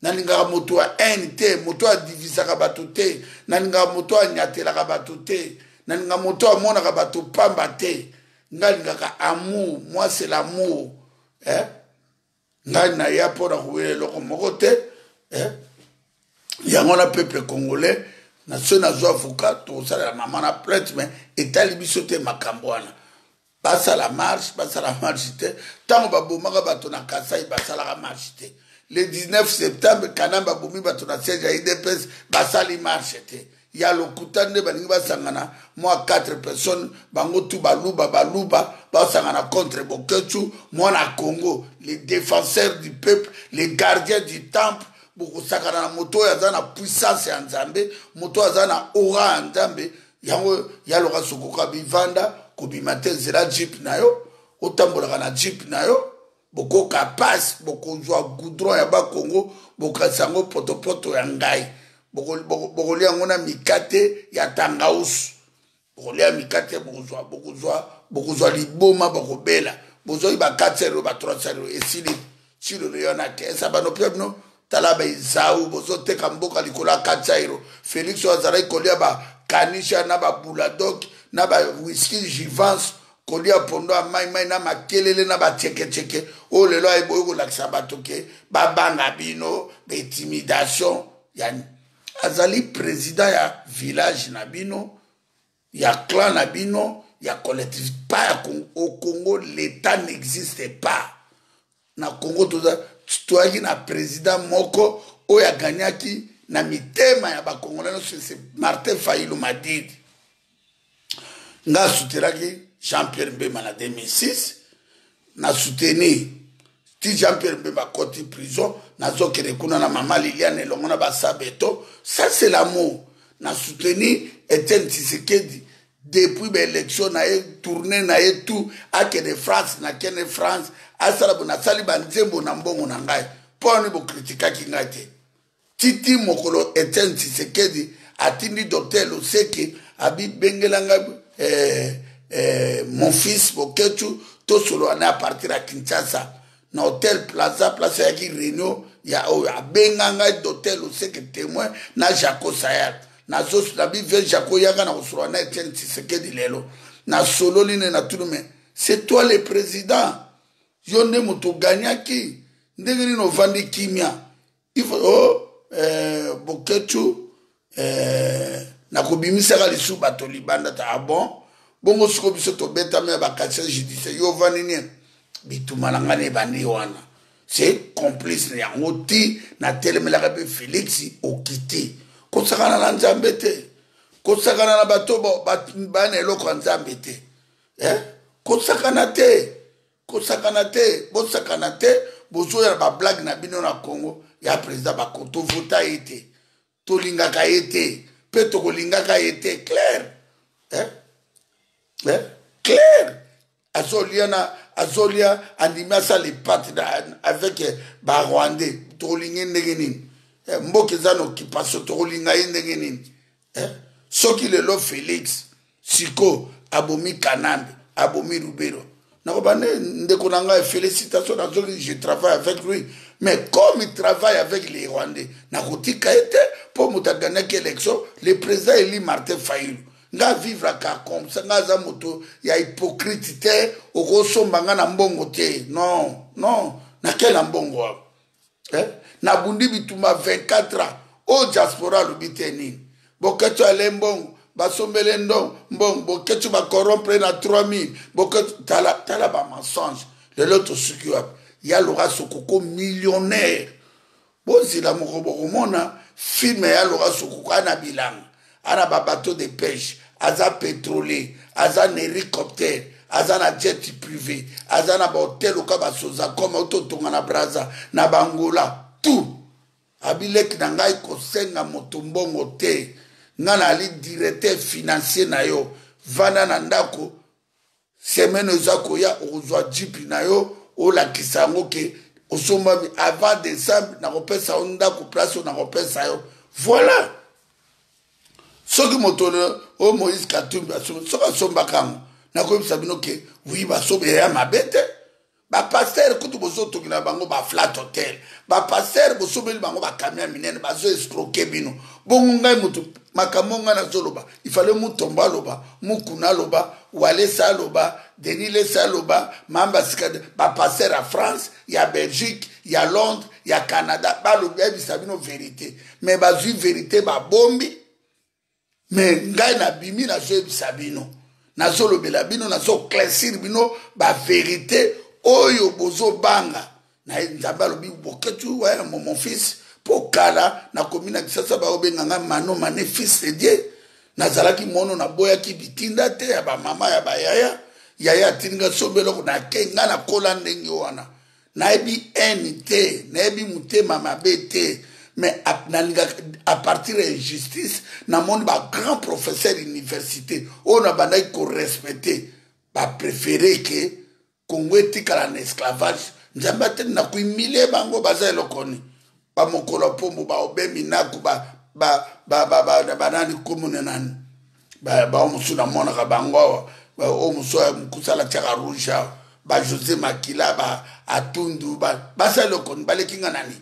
Nalingaka moto ya haine te, moto adivisaka bato te, nalingaka moto anyatelaka bato te, nalingaka moto amonaka bato pamba te. Ngai alingaka amour, moi c'est l'amour. Ngai naya mpona kowela eloko moko te. Yango na peuple congolais, na soki nazwa avocat, tokosalela mama na plainte, mais etali biso te makambo wana. Basala marche, basala marche te. Ntango babomaka bato na Kasai, basalaka marche te. Le 19 septembre, Kanambe abomi bato na siège ya UDPS, basali marche te. Ya lokuta nde balingi basangana mwa 4 personnes, bango tu baluba, baluba basangana contre Boketshu, mwana Congo, les défenseurs du peuple, les gardiens du temple. Bokosakana na moto oyo aza na puissance ya Nzambe, moto oyo aza na aura ya Nzambe. Yango yaloka sokoka bivanda kobima te, nzela jeep na yo, otambolaka na jeep na yo, bokoka passe, bokozwa goudron ya Bakongo, bokasi yango potopoto ya ngai, bokolia yango na mikate ya tangausu, bokolia mikate, bokozwa liboma, bokobela, bozwaki ba 4 euro, ba 3 euro, esili chilolo yo na kesa bano mpe bino. Tala ba Ezau bozoteka mboka likolo ya 4 euro. Félix oyo azalaki kolia ba kanisha na ba buladok na ba whisky Jivance, kolia pondo ya mai mai na makelele na bachekecheke, oyo lelo ayeboyi kolakisa bato ke babanga bino baintimidation. Yani azali président ya village na bino, ya clan na bino, ya collectif, pas ya Congo. Au Congo, l'État n'existe pas. Na Congo toyaki na président moko oyo aganyaki na mitema ya bakongolais nyonso, c'est Martin Fayulu Madidi. Nga asutelaki Jean-Pierre Mbemba na 2006, na soutenir ti Jean-Pierre Mbemba akoti prison, nazokende kuna na mama Liliane elongo na basabeto. Ça c'est l'amour. Na soutenir Etienne Tshisekedi depuis baélection na ye, tournée na ye tout, akende France, nakende France, asala bo, nasali banzembo na mbongo na ngai. Mpo wani bokritikaki ngai te titi mokolo Etienne Tshisekedi atindi docteur Loseke abibengela ngai mon fils Boketshu, tosolola na à partir ya Kinshasa na Hotel Plaza, place ayaki réunion ya oyo abenga ngai docteur Loseke témoin na Jaco Sayal. Nabi ve Jaco yaka na kosolola na Etienne Tshisekedi lelo. Nasololi ne natuni: mais c'est toi le président, yo nde moto oganyaki, ndenge nini ovandi kimia? Il faut oh, Boketshu, nakobimisaka lisusu bato libanda ta. Ah bon, bongo sikoyo biso tobetami ya bacasier judiciaire, yo ovandi nini? Bituma na ngai na ebandi wana, c'est complice na yango ti natelemelaka mpe Félix. Okiti kosakana na Nzambe te, kosakana na bato bana eloko ya Nzambe te, eh? Kosakana te, kosakana te, bosakana te. Bozoya bablague na bino na Congo ya président bako tovota ye te, tolingaka ye te. Mpe tokolingaka ye te, clair, eh? Eh? Clair, azolia na azolia, andimi asala epate avec Barwandais. Tokolinga ye ndenge nini? Eh, mboka eza na occupation, tokolinga ye ndenge nini? Eh? Soki lelo Félix siko abomi Kanambe, abomi Rubero, nakoba nde ndeko na ngai, félicitation, nazoki, je travaille avec lui, mais comme il travaille avec les Rwandais, nakotika ye te, mpo moto agagnaki élection, le président élu Martin Fayulu. Nga vivraka comme ça, nga aza moto ya hypocrite te. Okosomba nga na mbongo te, non, non. Nakela mbongo awa, eh? Nabundi bitumba 24 ans. Oyo diaspora alobi te nini? Boketshu ale mbongo, basombele ndongo mbongo, Boketshu bacorrompre na 3000. Boketshu, tala, tala bamensonge. Lelo tosuki wapi? Ya Laura Sokoko millionnaire. Bozila moko, bokomona film ya Laura Sokoko. Ana bilanga, ana babateau de pêche, aza pétrolier, aza na hélicoptère, aza na jet privé, aza na bahotel oka basozacom ototonga na Braza, na Bangola, tout. Abileki na ngai kosenga moto mbongo te. Ngai nali directeur financier na yo. Vanda na ndako, semaine eza koya, okozwa jipi na yo, olakisa yango ke osombami. Avant décembre nakopesa yo ndako, place oyo nakopesa yo. Voilà. Soki moto oyo Moïse Katumbi, soki asombaka yango, nakoyebisa bino ke wi, basomba ya mabe te. Bapasteur kutu bozotongela bango baflat hotel, bapasteur bosombeli bango bacamion ya minene, bazo escroquer bino. Bongo ngai moto makambo ngai nazoloba, ifale Mutombo aloba, Mukuna aloba, Walesa aloba, Denis Lesa aloba, Mamba Sika, bapasteur ya France, ya Belgique, ya Londres, ya Canada, balobi, bayebisa bino vérité. Mais bazwi vérité, babombi. Mais ngai nabimi, nazoyebisa bino, nazolobela bino, nazoclaircir bino bavérité oyo bozobanga. Na Nzambe alobi: "Boketshu, ouais, mon fils." Mpo kala nakomi na Kisasa, baobenga ngai Mano Mane, fils de Dieu. Nazalaki mono, naboyaki bitinda te ya bamama, ya bayaya. Yaya atindi nga somba eloko, nake. Ngai nakola ndenge wana, nayebi haine te, nayebi motema mabe te. Mais nalingaka à partir ya injustice. Namoni bagrand professeur université oyo nabandaki korespecter, bapréféré ke Kongo etikala na esclavage. Nzambe ateli na kohumilie bango. Baza eloko nini? Bamokolo mpombo, baobe minaku, banani komune nani, bao mosusu namonaka bango awa, oyo mosusu mokosala tiaka rouge awa, bajosé Makila, ba Atundu, baza eloko nini? Baleki nga nani?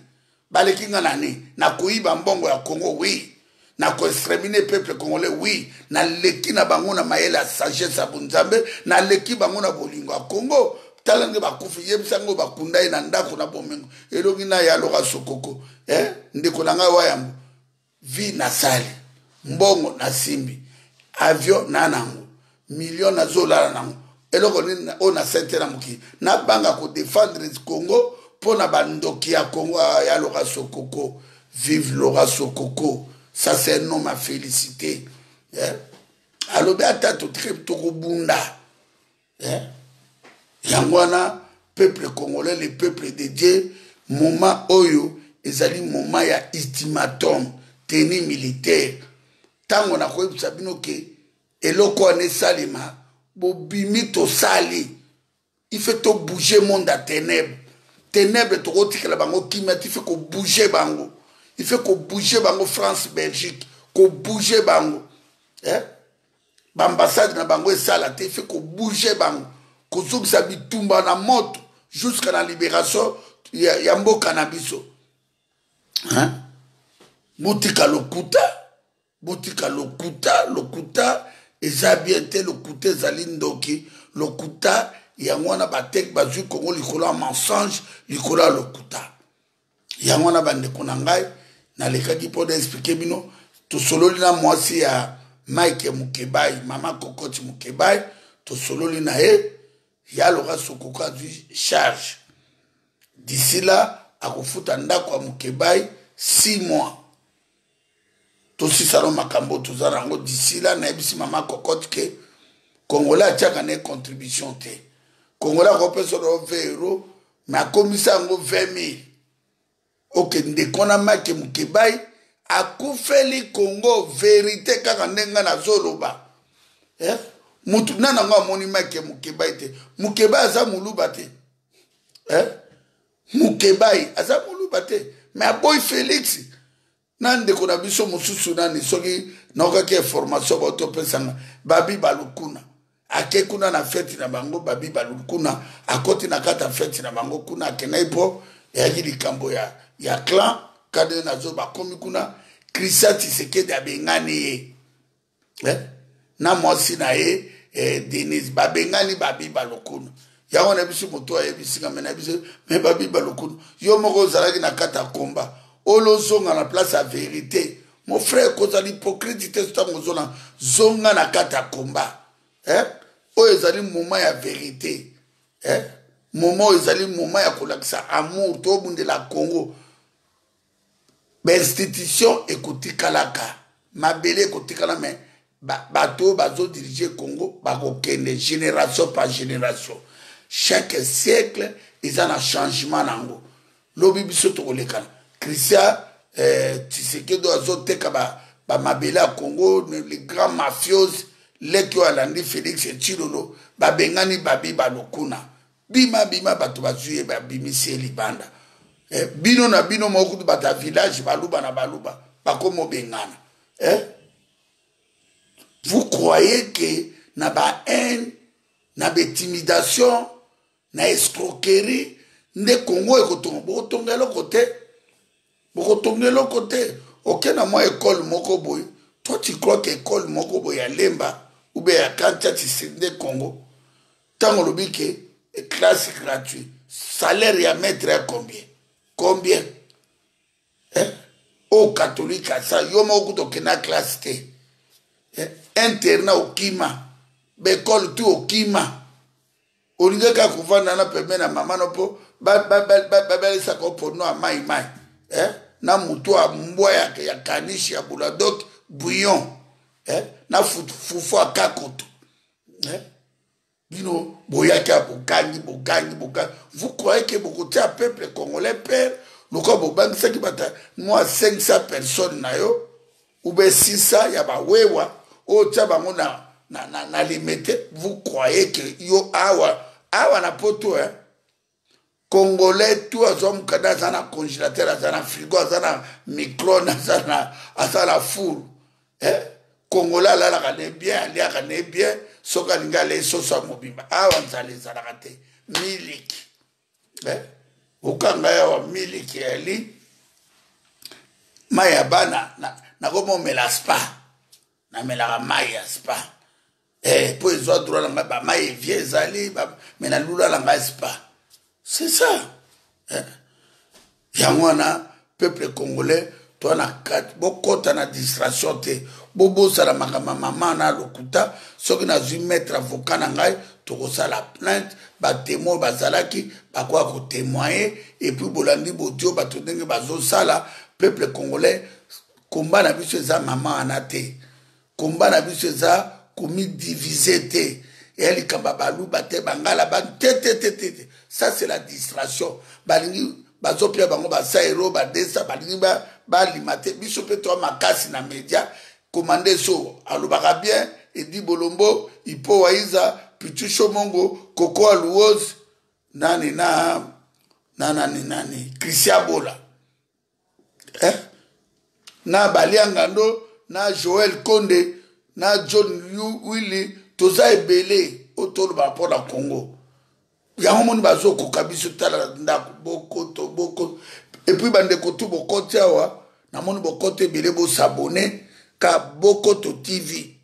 Baleki nga nani? Nakoyiba mbongo ya Congo, oui. Nakoexterminer peuple congolais, oui. Naleki na bango na mayele ya sagesse ya bonzambe, naleki bango na bolingo ya Congo. Tala nde bakufi, yebisa ngo bakunda ye na ndako na bomengo elongi na ye aloka Sokoko, eh? Ndeko na ngai wayambo, vi nasali mbongo, nasimbi avion na nango million, nazolala nango. Eloko nini oyo nasali te na mokili? Nabanga kodéfendre Congo mpo na bandoki ya Congo. Ya Loka Sokoko, vive Lora Sokoko, ça c'est un homme à féliciter, eh? Alobi ata totike, tokobunda, eh? Yango wana, peuple congolais, le peuple de Dieu, moment oyo ezali moment ya ultimatum, tenue militaire. Ntango nakoyebisa bino ke eloko wana esalema, bobimi, tosali. Il faut tobouge monde ya ténèbre. Ténèbre, tokotikela bango kimia te. Il faut kobouge bango, il faut kobouge bango. France, Belgique, kobouge bango, eh? Baambassade na bango esala te. Il faut kobouge bango, kozongisa bitumba na moto jusqu'à na libération ya mboka na biso, hein? Botika lokuta, botika lokuta. Lokuta eza bien te, lokuta ezali ndoki. Lokuta yango wana bateki, bazwi Kongo likolo ya mensonge, likolo ya lokuta. Yango wana, bandeko na ngai, nalekaki mpo na expliquer bino. Tosololi na mwasi ya Mike Mukebai, mama Kokoti Mukebai, tosololi na ye. Ya Loka Sokoko azwi charge. D'ici là akofuta ndako ya Mukebai 6 mois. Tosisano makambo toza nango. D'ici là nayebisi mama Kokote ke Congolais atiaka na ye contribution te. Congolais akopesa no 20 euro, mais akomisa yango 20 000. Oke, ndeko na Mike Mukebai. Akufeli Congo verite kaka ndenge ngai nazoloba. Eh? Mutu nani yango amoni Mike Mukebayi te? Mukebayi aza muluba te. Eh? Mukebayi aza muluba te. Mais aboyi Felix. Na ndeko na biso mosusu nani soki naokaki information baotopesanga babi balukuna ake kuna na feti na bango babi balukuna akoti na kati ya feti na bango kuna akendaki mpo eyaki likambo ya, ya clan kade nazo bakomi kuna Christian Tshisekedi abengani ye eh? na mwasi na ye eh, Denise babengani babi balukuna yango na biso moto ayebisi nga me na biso me babi balukuna yo moko ozalaki na kati ya komba olozonga na place ya verite mon frère kozala hypocrite te ntango ozona zonga na kati ya komba eh? oyo ezali moment ya verite eh? moment oyo ezali moment ya kolakisa amour tobundela congo bainstitution ekotikalaka mabele ekotikala me bato oyo bazodirige congo bakokende génération par génération chaque siècle eza na changement na yango lobi biso tokolekana christian eh, tshisekedi oyo azoteka bamabele ba ya congo le grand mafiose leki oyo alandi félix tshilolo babengani babi balokuna bima bima bato bazwi ye babimisi ye libanda eh, bino na bino moko kutu bato ya village baluba na baluba bakomobengana eh? Vous croyez que na ba haine na ba intimidation na escroquerie nde Congo ekotonga? Bokotonga eloko te, bokotonga eloko te. Oke na mwa ekole moko boye, toi tu crois que ekole moko boye ya Lemba ou bien ya Kantia nde Congo? Ntango olobi ke classe gratuit, salaire ya maître ya combien? Combien? Eh? Oyo catholique asa yo moko kutu okenda classe te. Eh? Internat okima, baekole tu okima. Olingi kaka kovanda na pembeni na mama no mpo babalisaka yo ponno ya mai mai. Eh? Na mutu ya mbwa ya, ya kanishi ya buladok bouillon. Eh? Na fufu ya kakoto. Eh? Bino boyaki ya bogangi bogangi bogangi, vous croyez que bokotia peuple congolais père lokola bobangisaki bato mwa 500 personnes na yo ou bien 600 ya bawewa oyo tia bango na, na, na, na limete? Vous croyez que yo awa awa na poto eh? Congolais tout azwa mokanda, aza na congélateur, aza na frigo, aza na microne, aza na four eh? Congolais alalaka ne bien, aliaka ne bien, soki alingi alei soso ya mobimba. Awa nzala ezalaka te, miliki eh? Okanga yawa miliki yali mai ya bana nakomomela spa, namelaka mai ya spa eh, po ezwa droit na ngai, bamai evie ezali me nalula na ngai spa, c'est ça eh. Yango wana peuple congolais toa na kati, bokɔta na distraction te, bobosana makambo ya mama na lokuta. Soki nazwi maître avocat na ngai, tokosala plainte, batemoin bazalaki bakoya kotemoigne, epuis bolandi bodio bato ndenge bazosala. Peuple congolais, komba na biso eza mama wana te, komba na biso eza komidivise te, eya likambo ya baluba te, bangala ba te te te te te, ça c'est la distraction. Balingi bazopia bango basaero badesa, balingi balima te. Biso mpe toa makasi na media, komande so alobaka bien, Edi Bolombo, Ipo Waiza, Pichu Shomongo, Koko Aluoz, nani na na nani nani, Christian Bola eh? na Baliangando na Joel Konde na John Willy, toza ebele oyo tolobaka mpo na Congo. Yango moni bazokoka biso, tala ndako bokoto bokoto. Epuis bandeko tu bokoti awa, namoni bokoti ebele, bosabone ka Bokoto TV,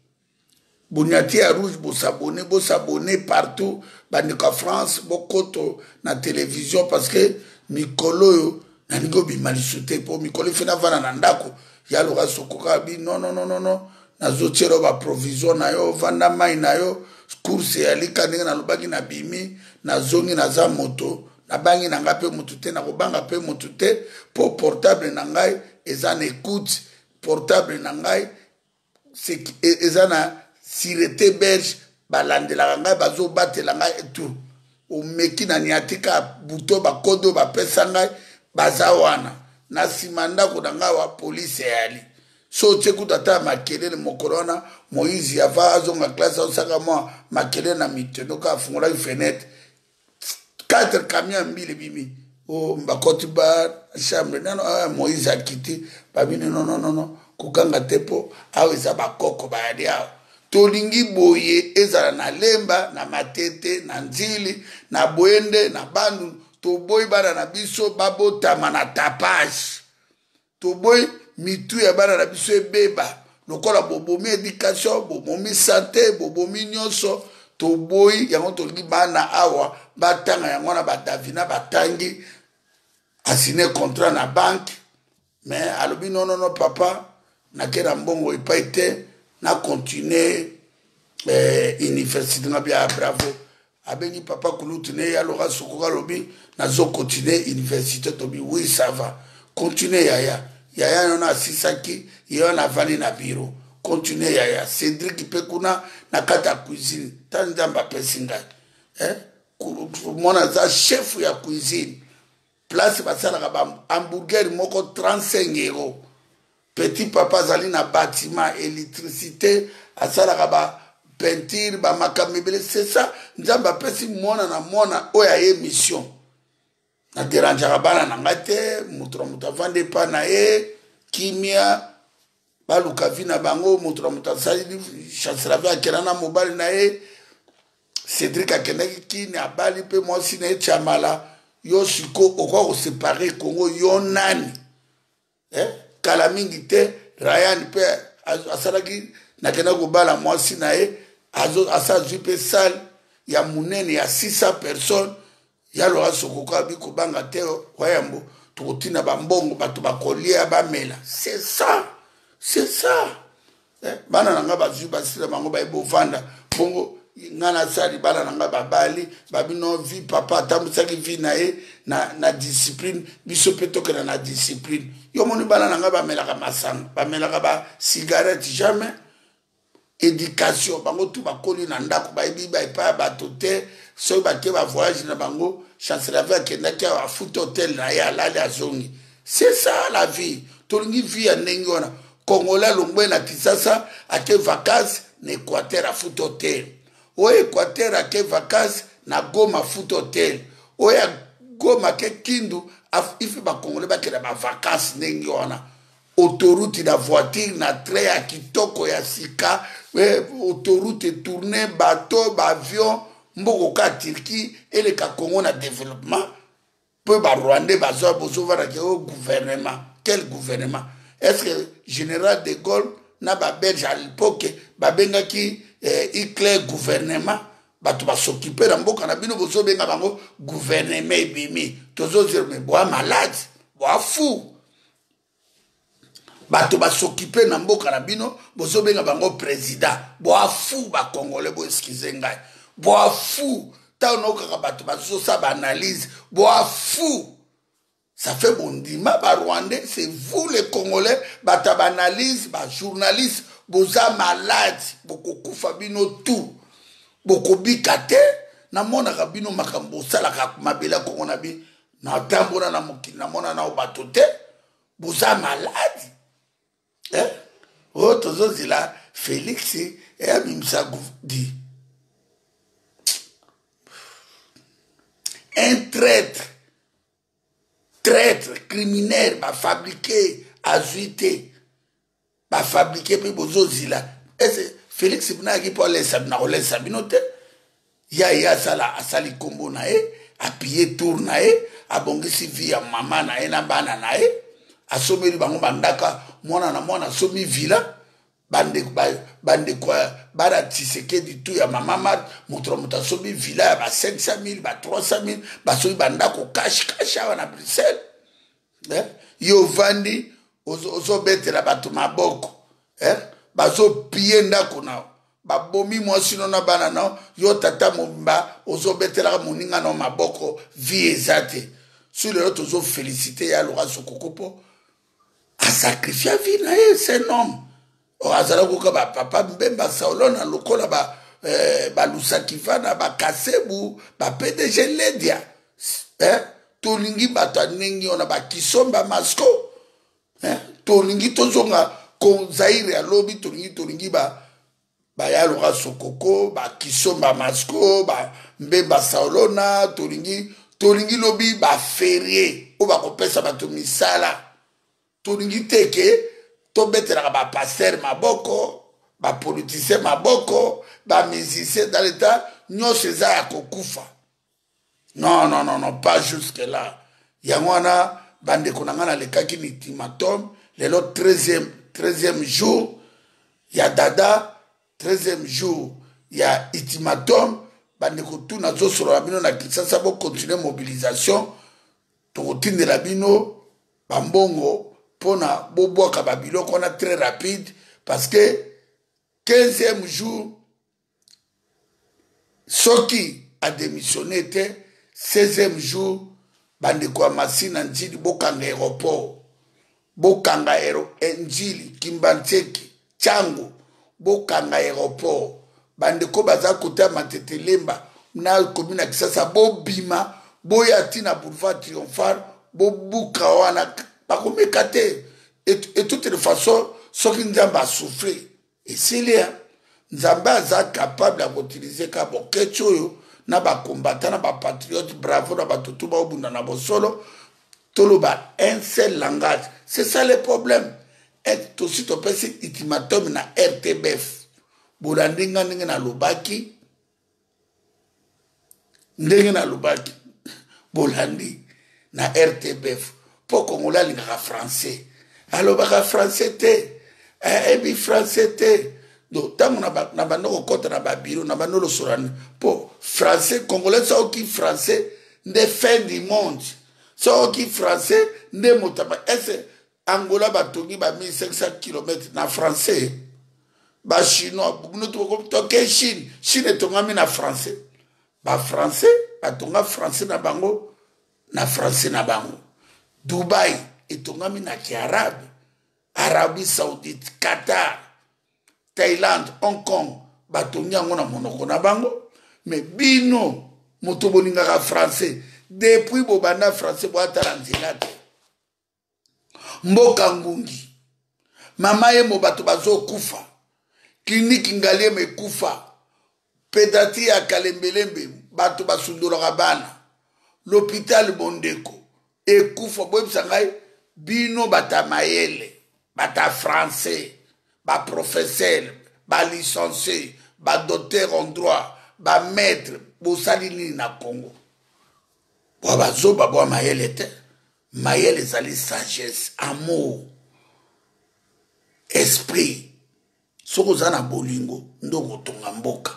boniati ya rouge, bosabone, bosabone partout. Bandeko ya France, bokoto na télévision, parce que mikolo oyo nalingi obima lisu te, mpo mikolo efe navanda na ndako ya loka sokoka bi non non non non non, nazotiela yo baprovision na yo, vanda mai na yo, course eyalika ndenge nalobaki, nabimi nazongi, naza moto nabangi na ngai mpe motu te, nakobanga mpe motu te, mpo portable na ngai eza na écoute, portable na ngai eza na sûreté belge, balandelaka ngai, bazobatela ngai tout. Omeki na niatika buto bakodo bapesa ngai baza wana. Na nsima ndako na ngai wa polise eyali. So otie kutu ata makelele mokolo wana Moïse ava azonga classe azosaka mwa makelele na mitendo kaka afungolaki fenêtre. 4 camions ya mbila ebimi. Oh, bakoti ba chambre nano ah, Moïse akiti babini non non non non kokanga te mpo awa eza bakoko bayali awa. Tolingi boye ezala na Lemba, na Matete, na Nzili, na Boende, na Bandundu. Toboyi bana na biso babotama na tapage. Toboyi mitu ya bana na biso ebeba lokola bobomi education, bobomi sante, bobomi nyonso. Toboyi yango, tolingi bana awa batanga yango wana. Ba Davina batangi, asine contrat na banque, mais alobi non non non papa, nake na mbongo epai te, na continuer université nga bia. Bravo. Abengi papa kulutu ne ya Laurent Sokoko, alobi nazo continuer université. Tobi oui, ça va, continue yaya. Yaya wana asisaki ye wana avandi na bureau. Continue yaya. Cédric mpe kuna na kati ya cuisine, ta Nzambe apesi ngai mwana aza chef ya cuisine, place basalaka ba hamburger moko 35 euro. Petit papa azali na bâtiment, électricité, asalaka ba peinture, bamakambo ebele. C'est ça, Nzambe apesi mwana na mwana oyo aye mission. Naderangeaka bana na ngai te, moto na moto avandi epa na ye, kimia, baluka vi na bango. Moto na moto asali chancelavi, akenda na mobali na ye. Cédric akendaki Kini, abali mpe mwasi na ye Chamala. Yo siko okoka kosepare Congo, yo nani? Kala mingi te Ryan mpe asalaki, nakenda kobala mwasi na ye, asa azwi mpe salle ya monene ya 600 personnes. Ya Laurent Sokoko abi kobanga te, wayambo tokotina bambongo, bato bakolia bamela. C'est ça, c'est ça. Bana na ngai bazwi basila bango baye bovanda bongo. Ngai nasali bana na ngai babali babino vi papa atambwisaki vi na ye na discipline, biso mpe tokenda na discipline. Yo moni bana na ngai bamelaka masanga, bamelaka ba cigarette jamais. Éducation bango tu bakoli na ndako, bayebi ba epai ya bato te. Soki bake ba voyage na bango, chancelier akendaki awa, afuti hotel na ye, alali, azongi. C'est ça la vie. Tolingi vie ya ndenge wana. Congolais alongwe na Kinshasa, ake vacances na Équateur, afuti hotel. Oyo Équateur ake vacances na Goma, afuti hotel. Oyo Goma ake Kindu. Ife bacongolais bakenda ba vacances ndenge wana, autoroute na voiture na train ya kitoko ya sika, autoroute etourne, bateau, baavion, mboko ka Turquie eleka Congo na développement. Mpe barwandais bazwa, bozovandaki o gouvernement. Quel gouvernement? Est ce que général de Gaulle na babelge à l'époque babengaki Hitler gouvernement? Bato basokipe na mboka na bino, bozobenga bango gouvernement. Ebimi tozozela, me boa malade, boa fou. Bato basokipe na mboka na bino, bozobenga bango président. Boa fou bacongolais, boexcuse ngai, boa fou. Ntango naokaka bato bazosala baanalyse, boa fou. Ça fait bondima barwandais. C'est vous les Congolais, bato ya baanalyse, bajournaliste, boza malade, bokokufa bino tout, bokobika te. Namonaka bino makambo bosalaka mabele ya Kongo na bi natambola na mokili, namona nao bato te, boza malade. Oyo tozozela Félix eyabimisa di un traître, traître criminel, bafabrike azwi te, bafabrike mpe bozozila. Ese Félix mpena ayaki mpo alesa na kolesa bino te. Ya ye asala, asali nkombo na ye, apille tour na ye, abongisi vie ya mama na ye na bana na ye, asomeli bango bandaka, mwana na mwana asomi villa. Bandeko bandeko bana Tshisekedi tu ya mama Marthe, moto na moto asombi villa ya ba 500 000, ba 300 000, basomi bandako cash cash awa na Bruxelles. Yo ovandi ozobetela bato maboko, bazopie ndako na babomi mwasi no na bana no. Yo tata mobimba ozobetelaka moninga no maboko, vie eza te. Su lelo tozofélicité ya Laurent Sokoko mpo asakrifia vie na ye. C'est un homme azala koka bapapa Mbemba Saolona lokola balusakiva na bakasebu, ba PDG Ledia. Tolingi bato ya ndenge wana, bakisomba masco, eh? Tolingi tozonga Zaire ya lobi. Tolingi tolingi ba bayaloka sokoko, bakisomba masco, bambemba saolona. Tolingi tolingi lobi baferie oyo bakopesa bato misala. Tolingi te ke tobetelaka bapaster maboko, bapoliticien maboko, bamusicien. Dans l'état nyonso eza ya kokufa. Non, non, non, non, pas jusque là. Yango wana, bandeko na ngai, nalekaki na ultimatum lelo, 13e jour ya dada, 13e jour ya ultimatum. Bandeko, tu nazosolola bino na Kinshasa, bokontinue mobilisation. Tokotindela bino bambongo mpona bobwaka babiloko wana très rapide, parce que 15e jour, soki adémissionne te, 16e jour, bandeko ya Masina, Njili, bokanga aéroport, bokanga Njili, Kimbanseke, Tshangu, bokanga aéroport. Bandeko baza kota ya Matete, Lemba na komi na Kisasa, bobima, boya ntina boulevard Triomphal, bobuka wana, bakomeka te. Et toute les façon, soki Nzambe asouffle, esili ya Nzambe aza capable ya koutiliser ka bokeci oyo na bakombata na bapatriote. Bravo na bato tu baobunda na bosolo. Toloba un seul langage, c'est ça le problème. Tosi topesi ultimatum na RTBF. Bolandi nga ndenge nalobaki, ndenge nalobaki, bolandi na RTBF, mpo Kongola alingaka français, alobaka français te, ayebi français te. Donc ntango na bando kokɔta na babiro na bando losola mpo français, Congolais soki français nde fin du monde, soki français nde moto. Ese Angola batongi ba 1500 km na français? Bachinois, bino toke Chine, Chine etongami na français? Bafrançais batonga français na bango na français na bango. Dubai etongami na kiarabe. Arabie Saoudite, Qatar, Thaïlande, Hong Kong, batongi yango na monoko na bango. Mais bino moto bolingaka français, depuis bobanda français, boatala nzela te. Mboka ngungi, mama yemo, bato bazokufa, kliniki Ngaliema ekufa, pédiatrie ya Kalembelembe, bato basundolaka bana, l'hôpital Bondeko ekufa. Boyebisa ngai, bino bata mayele, bata français, baprofesseur, balicencie, badocteur en droit, bamaître, bosali nini na Congo? Bwa bazoba, bwa mayele te. Mayele ezali sagesse, amour, esprit. Soki oza na bolingo nde okotonga mboka.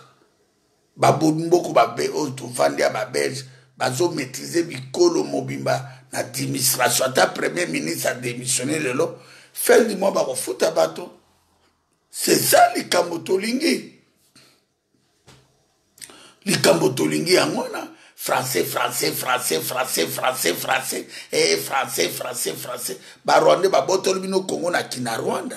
Mboka babe oyo tovandi ya babelge bazomaîtrise bikolo mobimba na administration. Ata premier ministre adémissionne lelo, fin du mois bakofuta bato. C'est ça likambo tolingi. Likambo tolingi yango wana. Français, français, français, français, français, français, eh, français, français, français. Barwandais babotoli bino Kongo na kina Rwanda.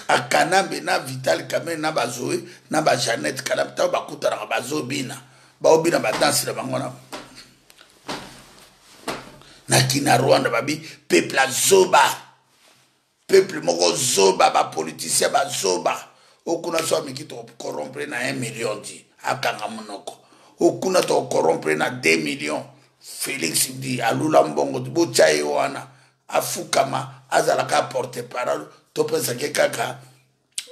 Akanambe na Vital Kamerhe na bazoe na baJanet Kanambe, ntango bakutanaka, bazobina, baobina badansi na bango na kina Rwanda. Babi peuple azoba, peuple moko zoba, bapoliticien bazoba. Okuna so ameki, tokocorrompre na 1 million di akanga monoko. Okuna tokocorrompre na 2 million. Félix di alula mbongo, botya ye wana, afukama, azalaka porte parole. Topesaki kaka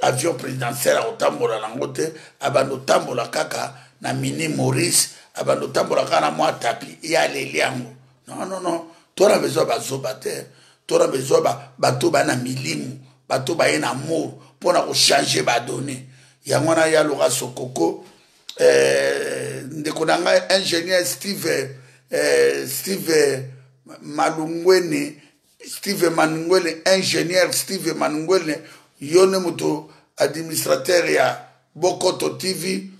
avion présidentiel, akotambola nango te, abanda otambola kaka na mini Maurice, abanda otambola kaka na mwa tapi ye aleli yango. Non, non, non, tona besoin bazoba te. Tona besoin bato baya na milimu, bato baye na amour mpona kochange badonnées. Yango wana ya Loka Sokoko. Ndeko na ngai ingénieur Steve Malungwene, Steve Manungwene, ingénieur Steve Manungwene, yo nde moto administrateur ya Bokoto TV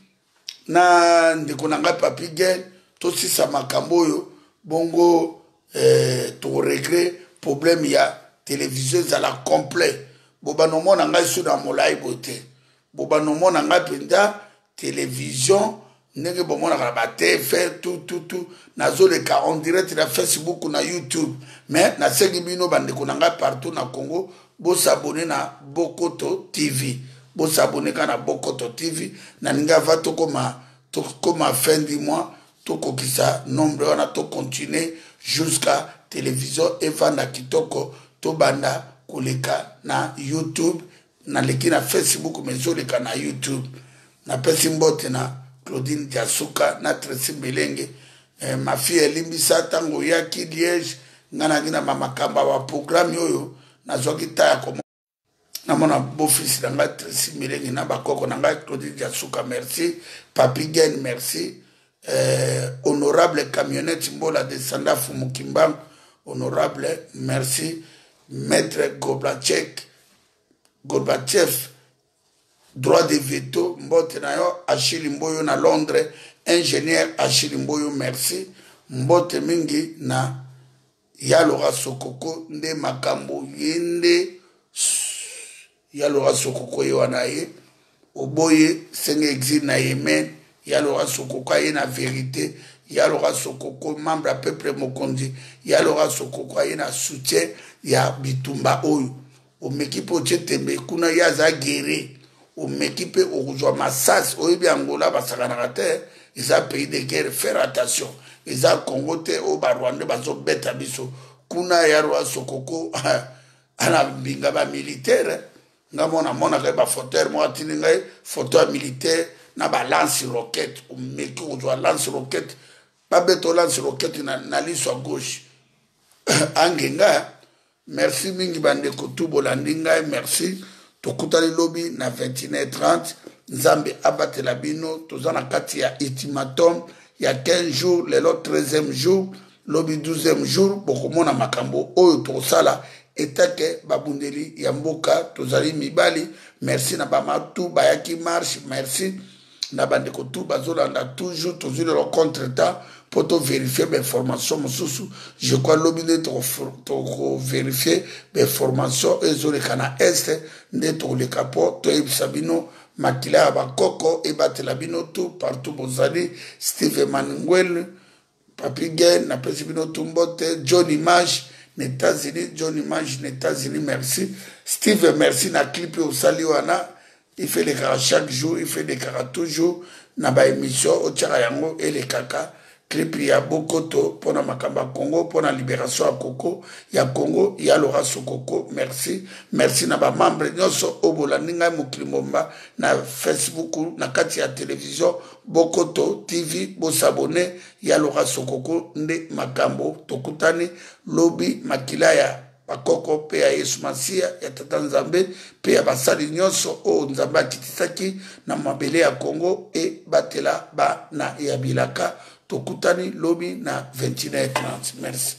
na ndeko na ngai Papi Gel. Tosisa makambo oyo bongo, tokorégler problème ya télévision, ezala complet. Bobanda omona ngai so na molai boye te, bobanda omona ngai mpenza télévision. Ndenge bomonaka na ba TF tout tout tout, nazoleka en direct na Facebook, na YouTube. Mais nasengi bino bandeko na ngai partout na Congo, bosabone na Bokoto TV, bosabone kaka na Bokoto TV. Nalingi ava tokoma fin du mois, tokokisa nombre wana, tocontinue jusqu'à télévision evanda kitoko, tobanda koleka na YouTube. Naleki na Facebook, mais ezoleka na YouTube. Napesi mbote na Claudine Diasuka na Tracy Mbelenge. Ma fille, elimbisa ntango oyaki Liège, ngai nangi na bamakambo ya baprogramme oyo, nazwaki ta ya komo namona bofisi na ngai Tracy Mbelenge na bakoko na ngai Claudine Diasuka. Merci Papi Gen, merci honorable Camionnette Mbola de Sandafu Mukimbangu, honorable, merci maître Goblachek Gorbachev, droit de veto, mbote na yo. Achille Mboyo na Londres, ingénieur Achille Mboyo, merci. Mbote mingi na Yalora Sokoko, nde makambo ye nde Yalora Sokoko ye wana ye oboye senge exil na Yemen. Yalora Sokoko aye na vérité. Yalora Sokoko, membre ya peuple mokonzi. Yalora Sokoko aye na soutien ya bitumba oyo. Omeki mpe otie tembe kuna, ye aza guerre. Omeki mpe okozwa masasi. Oyebi Angola basakanaka te, eza pays de guerre, faire attention. Eza Congo te oyo barwandais bazobeta biso kuna. Ya roi Sokoko ana mbinga bamilitaire. Nga mona monaka ye bafotere moko atindi ngai foto ya militaire na balance roquette. Omeki kozwa lance roquette, babeta lance roquette na liso ya gauche angenga. Merci mingi bandeko tu bolandi ngai, merci. Tokutani lobi na 21h30. Nzambe abatela bino. Toza na kati ya ultimatum ya 15 jours, lelo 13e jour, lobi 12e jour. Bokomona makambo oyo tokosala etake babundeli ya mboka, tozali mibali. Merci na bamatu bayaki marche, merci na bandeko tu bazolanda toujours. Tozwi lelo contre temps mpo toverifie bainformation mosusu. Je crois lobi nde tokoverifie bainformation oyo ezoleka na este, nde tokoleka mpo toyebisa bino. Makila ya bakoko ebatela bino tu partout bozali. Steve Maningwel, Papi Gen, napesi bino tu mbote. John Image na États-Unis, John Image na États-Unis, merci. Steve, merci na clip oyo osali wana. Ife elekaka chaque jour, ife elekaka toujours na baémission otiaka yango, elekaka clip ya Bokoto mpona makambo ya Congo, mpona libération ya koko ya Congo ya Lora Sokoko. Merci, merci na bamembre nyonso oyo bolandi ngai mokili momba na Facebook, na kati ya télévision Bokoto TV. Bosabone ya Lora Sokoko nde makambo. Tokutani lobi. Makila ya bakoko mpe ya Yesu Masiya, ya Tata Nzambe mpe ya basali nyonso oyo Nzambe akitisaki na mabele ya Kongo ebatela bana ya bilaka. Tokutani lobi na 21h30. Merci.